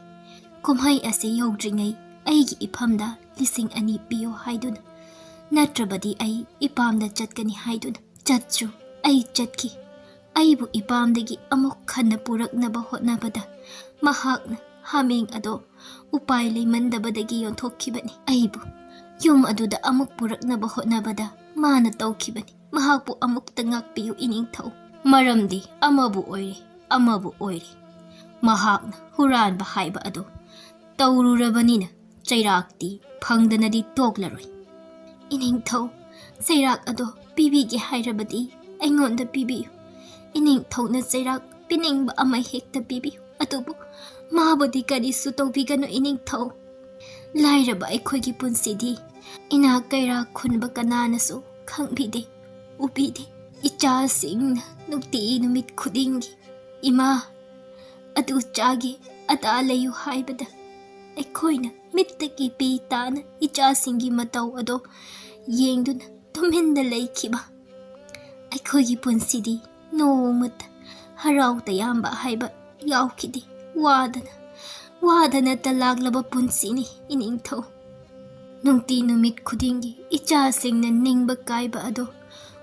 "ꯀꯨꯝꯍꯩ ꯑꯁꯤ ꯌꯧꯗ꯭ꯔꯤꯉꯩ ꯑꯩꯒꯤ ꯏꯐꯝꯗ ꯂꯤꯁꯤꯡ ꯑꯅꯤ ꯄꯤꯌꯨ" ꯍꯥꯏꯗꯨꯅ, "ꯅꯠꯇ꯭ꯔꯕꯗꯤ ꯑꯩ ꯏꯄꯥꯝꯗ ꯆꯠꯀꯅꯤ" ꯍꯥꯏꯗꯨꯅ꯫ ꯆꯠꯁꯨ ꯑꯩ ꯆꯠꯈꯤ꯫ ꯑꯩꯕꯨ ꯏꯄꯥꯝꯗꯒꯤ ꯑꯃꯨꯛ ꯍꯟꯅ ꯄꯨꯔꯛꯅꯕ ꯍꯣꯠꯅꯕꯗ ꯃꯍꯥꯛꯅ ꯍꯥꯃꯦꯡ ꯑꯗꯣ ꯎꯄꯥꯏ ꯂꯩꯃꯟꯗꯕꯗꯒꯤ ꯌꯣꯟꯊꯣꯛꯈꯤꯕꯅꯤ꯫ ꯑꯩꯕꯨ ꯌꯨꯝ ꯑꯗꯨꯗ ꯑꯃꯨꯛ ꯄꯨꯔꯛꯅꯕ ꯍꯣꯠꯅꯕꯗ ꯃꯥꯅ ꯇꯧꯈꯤꯕꯅꯤ꯫ ꯃꯍꯥꯛꯄꯨ ꯑꯃꯨꯛꯇ ꯉꯥꯛꯄꯤꯌꯨ, ꯏꯅꯤꯡꯊꯧ꯫ ꯃꯔꯝꯗꯤ ꯑꯃꯕꯨ ꯑꯣꯏꯔꯦ, ꯑꯃꯕꯨ ꯑꯣꯏꯔꯦ, ꯃꯍꯥꯛꯅ ꯍꯨꯔꯥꯟꯕ ꯍꯥꯏꯕ ꯑꯗꯨ ꯇꯧꯔꯨꯔꯕꯅꯤꯅ ꯆꯩꯔꯥꯛꯇꯤ ꯐꯪꯗꯅꯗꯤ ꯇꯣꯛꯂꯔꯣꯏ꯫ ꯏꯅꯤꯡꯊꯧ, ꯆꯩꯔꯥꯛ ꯑꯗꯣ ꯄꯤꯕꯤꯒꯦ ꯍꯥꯏꯔꯕꯗꯤ ꯑꯩꯉꯣꯟꯗ ꯄꯤꯕꯤꯌꯨ꯫ ꯏꯅꯤꯡꯊꯧꯅ ꯆꯩꯔꯥꯛ ꯄꯤꯅꯤꯡꯕ ꯑꯃ ꯍꯦꯛꯇ ꯄꯤꯕꯤꯌꯨ, ꯑꯗꯨꯕꯨ ꯃꯥꯕꯨꯗꯤ ꯀꯔꯤꯁꯨ ꯇꯧꯕꯤꯒꯅꯨ, ꯏꯅꯤꯡꯊꯧ꯫ ꯂꯥꯏꯔꯕ ꯑꯩꯈꯣꯏꯒꯤ ꯄꯨꯟꯁꯤꯗꯤ ꯏꯅꯥꯛ ꯀꯩꯔꯥꯛ ꯈꯨꯟꯕ ꯀꯅꯥꯅꯁꯨ ꯈꯪꯕꯤꯗꯦ, ꯎꯕꯤꯗꯦ꯫ ꯏꯆꯥꯁꯤꯡꯅ ꯅꯨꯡꯇꯤ ꯅꯨꯃꯤꯠ ꯈꯨꯗꯤꯡꯒꯤ, "ꯏꯃꯥ, ꯑꯗꯨ ꯆꯥꯒꯦ, ꯑꯗꯥ ꯂꯩꯌꯨ" ꯍꯥꯏꯕꯗ ꯑꯩꯈꯣꯏꯅ ꯃꯤꯠꯇꯒꯤ ꯄꯤ ꯇꯥꯅ ꯏꯆꯥꯁꯤꯡꯒꯤ ꯃꯇꯧ ꯑꯗꯣ ꯌꯦꯡꯗꯨꯅ ꯇꯨꯃꯤꯟꯅ ꯂꯩꯈꯤꯕ꯫ ꯑꯩꯈꯣꯏꯒꯤ ꯄꯨꯟꯁꯤꯗꯤ ꯅꯣꯡꯃꯇ ꯍꯔꯥꯎ ꯇꯌꯥꯝꯕ ꯍꯥꯏꯕ ꯌꯥꯎꯈꯤꯗꯦ꯫ ꯋꯥꯗꯅ, ꯋꯥꯗꯅꯇ ꯂꯥꯛꯂꯕ ꯄꯨꯟꯁꯤꯅꯤ, ꯏꯅꯤꯡꯊꯧ꯫ ꯅꯨꯡꯇꯤ ꯅꯨꯃꯤꯠ ꯈꯨꯗꯤꯡꯒꯤ ꯏꯆꯥꯁꯤꯡꯅ ꯅꯤꯡꯕ ꯀꯥꯏꯕ ꯑꯗꯣ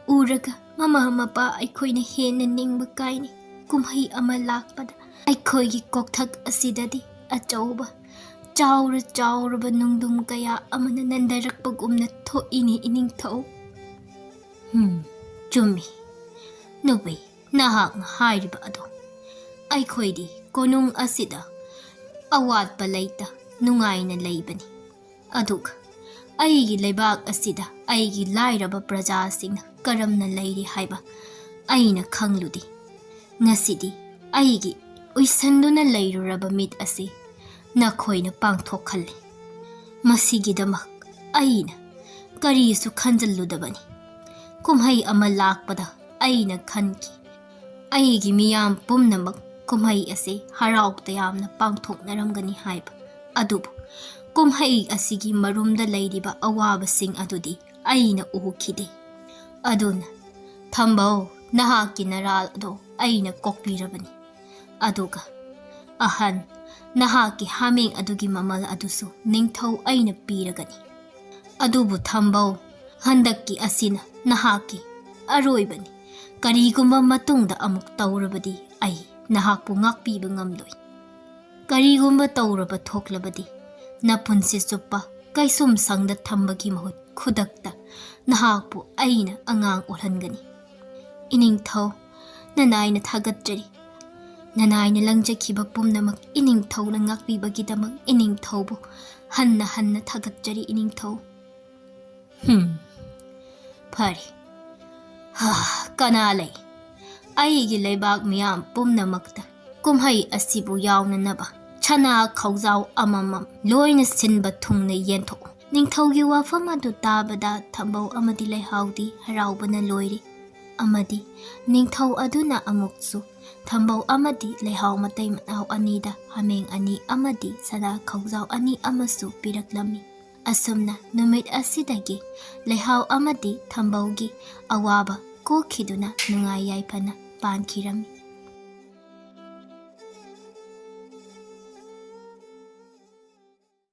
ꯎꯔꯒ ꯃꯃꯥ ꯃꯄꯥ ꯑꯩꯈꯣꯏꯅ ꯍꯦꯟꯅ ꯅꯤꯡꯕ ꯀꯥꯏꯅꯤ꯫ ꯀꯨꯝꯍꯩ ꯑꯃ ꯂꯥꯛꯄꯗ ꯑꯩꯈꯣꯏꯒꯤ ꯀꯣꯛꯊꯛ ꯑꯁꯤꯗꯗꯤ ꯑꯆꯧꯕ, ꯆꯥꯎꯔ ꯆꯥꯎꯔꯕ ꯅꯨꯡꯗꯨꯝ ꯀꯌꯥ ꯑꯃꯅ ꯅꯟꯗꯔꯛꯄꯒꯨꯝꯅ ꯊꯣꯛꯏꯅꯦ, ꯏꯅꯤꯡꯊꯧ꯫ ꯍꯝ, ꯆꯨꯝꯃꯤ꯫ ꯅꯨꯄꯤ, ꯅꯍꯥꯛꯅ ꯍꯥꯏꯔꯤꯕ ꯑꯗꯣ꯫ ꯑꯩꯈꯣꯏꯗꯤ ꯀꯣꯅꯨꯡ ꯑꯁꯤꯗ ꯑꯋꯥꯠꯄ ꯂꯩꯇ ꯅꯨꯡꯉꯥꯏꯅ ꯂꯩꯕꯅꯤ꯫ ꯑꯗꯨꯒ ꯑꯩꯒꯤ ꯂꯩꯕꯥꯛ ꯑꯁꯤꯗ ꯑꯩꯒꯤ ꯂꯥꯏꯔꯕ ꯄ꯭ꯔꯖꯥꯁꯤꯡꯅ ꯀꯔꯝꯅ ꯂꯩꯔꯤ ꯍꯥꯏꯕ ꯑꯩꯅ ꯈꯪꯂꯨꯗꯦ꯫ ꯉꯁꯤꯗꯤ ꯑꯩꯒꯤ ꯎꯏꯁꯟꯗꯨꯅ ꯂꯩꯔꯨꯔꯕ ꯃꯤꯠ ꯑꯁꯤ ꯅꯈꯣꯏꯅ ꯄꯥꯡꯊꯣꯛꯍꯜꯂꯤ꯫ ꯃꯁꯤꯒꯤꯗꯃꯛ ꯑꯩꯅ ꯀꯔꯤꯁꯨ ꯈꯟꯖꯤꯜꯂꯨꯗꯕꯅꯤ꯫ ꯀꯨꯝꯍꯩ ꯑꯃ ꯂꯥꯛꯄꯗ ꯑꯩꯅ ꯈꯟꯈꯤ, ꯑꯩꯒꯤ ꯃꯤꯌꯥꯝ ꯄꯨꯝꯅꯃꯛ ꯀꯨꯝꯍꯩ ꯑꯁꯤ ꯍꯔꯥꯎ ꯇꯌꯥꯝꯅ ꯄꯥꯡꯊꯣꯛꯅꯔꯝꯒꯅꯤ ꯍꯥꯏꯕ꯫ ꯑꯗꯨꯕꯨ ꯀꯨꯝꯍꯩ ꯑꯁꯤꯒꯤ ꯃꯔꯨꯝꯗ ꯂꯩꯔꯤꯕ ꯑꯋꯥꯕꯁꯤꯡ ꯑꯗꯨꯗꯤ ꯑꯩꯅ ꯎꯈꯤꯗꯦ꯫ ꯑꯗꯨꯅ ꯊꯝꯕꯧ, ꯅꯍꯥꯛꯀꯤ ꯅꯔꯥꯜ ꯑꯗꯣ ꯑꯩꯅ ꯀꯣꯛꯄꯤꯔꯕꯅꯤ꯫ ꯑꯗꯨꯒ ꯑꯍꯟ, ꯅꯍꯥꯛꯀꯤ ꯍꯥꯃꯦꯡ ꯑꯗꯨꯒꯤ ꯃꯃꯜ ꯑꯗꯨꯁꯨ ꯅꯤꯡꯊꯧ ꯑꯩꯅ ꯄꯤꯔꯒꯅꯤ꯫ ꯑꯗꯨꯕꯨ ꯊꯝꯕꯧ, ꯍꯟꯗꯛꯀꯤ ꯑꯁꯤꯅ ꯅꯍꯥꯛꯀꯤ ꯑꯔꯣꯏꯕꯅꯤ꯫ ꯀꯔꯤꯒꯨꯝꯕ ꯃꯇꯨꯡꯗ ꯑꯃꯨꯛ ꯇꯧꯔꯕꯗꯤ ꯑꯩ ꯅꯍꯥꯛꯄꯨ ꯉꯥꯛꯄꯤꯕ ꯉꯝꯂꯣꯏ꯫ ꯀꯔꯤꯒꯨꯝꯕ ꯇꯧꯔꯕ ꯊꯣꯛꯂꯕꯗꯤ ꯅꯄꯨꯟꯁꯤ ꯆꯨꯞꯄ ꯀꯩꯁꯨꯝꯁꯪꯗ ꯊꯝꯕꯒꯤ ꯃꯍꯨꯠ ꯈꯨꯗꯛꯇ ꯅꯍꯥꯛꯄꯨ ꯑꯩꯅ ꯑꯉꯥꯡ ꯑꯣꯜꯍꯟꯒꯅꯤ꯫ ꯏꯅꯤꯡꯊꯧ, ꯅꯅꯥꯏꯅ ꯊꯥꯒꯠꯆꯔꯤ꯫ ꯅꯅꯥꯏꯅ ꯂꯪꯖꯈꯤꯕ ꯄꯨꯝꯅꯃꯛ ꯏꯅꯤꯡꯊꯧꯅ ꯉꯥꯛꯄꯤꯕꯒꯤꯗꯃꯛ ꯏꯅꯤꯡꯊꯧꯕꯨ ꯍꯟꯅ ꯍꯟꯅ ꯊꯥꯒꯠꯆꯔꯤ ꯏꯅꯤꯡꯊꯧ꯫ ꯍꯝ, ꯐꯔꯦ꯫ ꯍꯥ, ꯀꯅꯥ ꯂꯩ? ꯑꯩꯒꯤ ꯂꯩꯕꯥꯛ ꯃꯤꯌꯥꯝ ꯄꯨꯝꯅꯃꯛꯇ ꯀꯨꯝꯍꯩ ꯑꯁꯤꯕꯨ ꯌꯥꯎꯅꯅꯕ ꯁꯅꯥ ꯈꯧꯖꯥꯎ ꯑꯃꯃꯝ ꯂꯣꯏꯅ ꯁꯤꯟꯕ ꯊꯨꯡꯅ ꯌꯦꯟꯊꯣꯛꯎ꯫ ꯅꯤꯡꯊꯧꯒꯤ ꯋꯥꯐꯝ ꯑꯗꯨ ꯇꯥꯕꯗ ꯊꯝꯕꯧ ꯑꯃꯗꯤ ꯂꯩꯍꯥꯎꯗꯤ ꯍꯔꯥꯎꯕꯅ ꯂꯣꯏꯔꯤ꯫ ꯑꯃꯗꯤ ꯅꯤꯡꯊꯧ ꯑꯗꯨꯅ ꯑꯃꯨꯛꯁꯨ ꯊꯝꯕꯧ ꯑꯃꯗꯤ ꯂꯩꯍꯥꯎ ꯃꯇꯩ ꯃꯅꯥꯎ ꯑꯅꯤꯗ ꯍꯥꯃꯦꯡ ꯑꯅꯤ ꯑꯃꯗꯤ ꯁꯅꯥ ꯈꯧꯖꯥꯎ ꯑꯅꯤ ꯑꯃꯁꯨ ꯄꯤꯔꯛꯂꯝꯃꯤ꯫ ꯑꯁꯨꯝꯅ ꯅꯨꯃꯤꯠ ꯑꯁꯤꯗꯒꯤ ꯂꯩꯍꯥꯎ ꯑꯃꯗꯤ ꯊꯝꯕꯧꯒꯤ ꯑꯋꯥꯕ ꯀꯣꯛꯈꯤꯗꯨꯅ ꯅꯨꯡꯉꯥꯏ ꯌꯥꯏꯐꯅ ꯄꯥꯟꯈꯤꯔꯝꯃꯤ꯫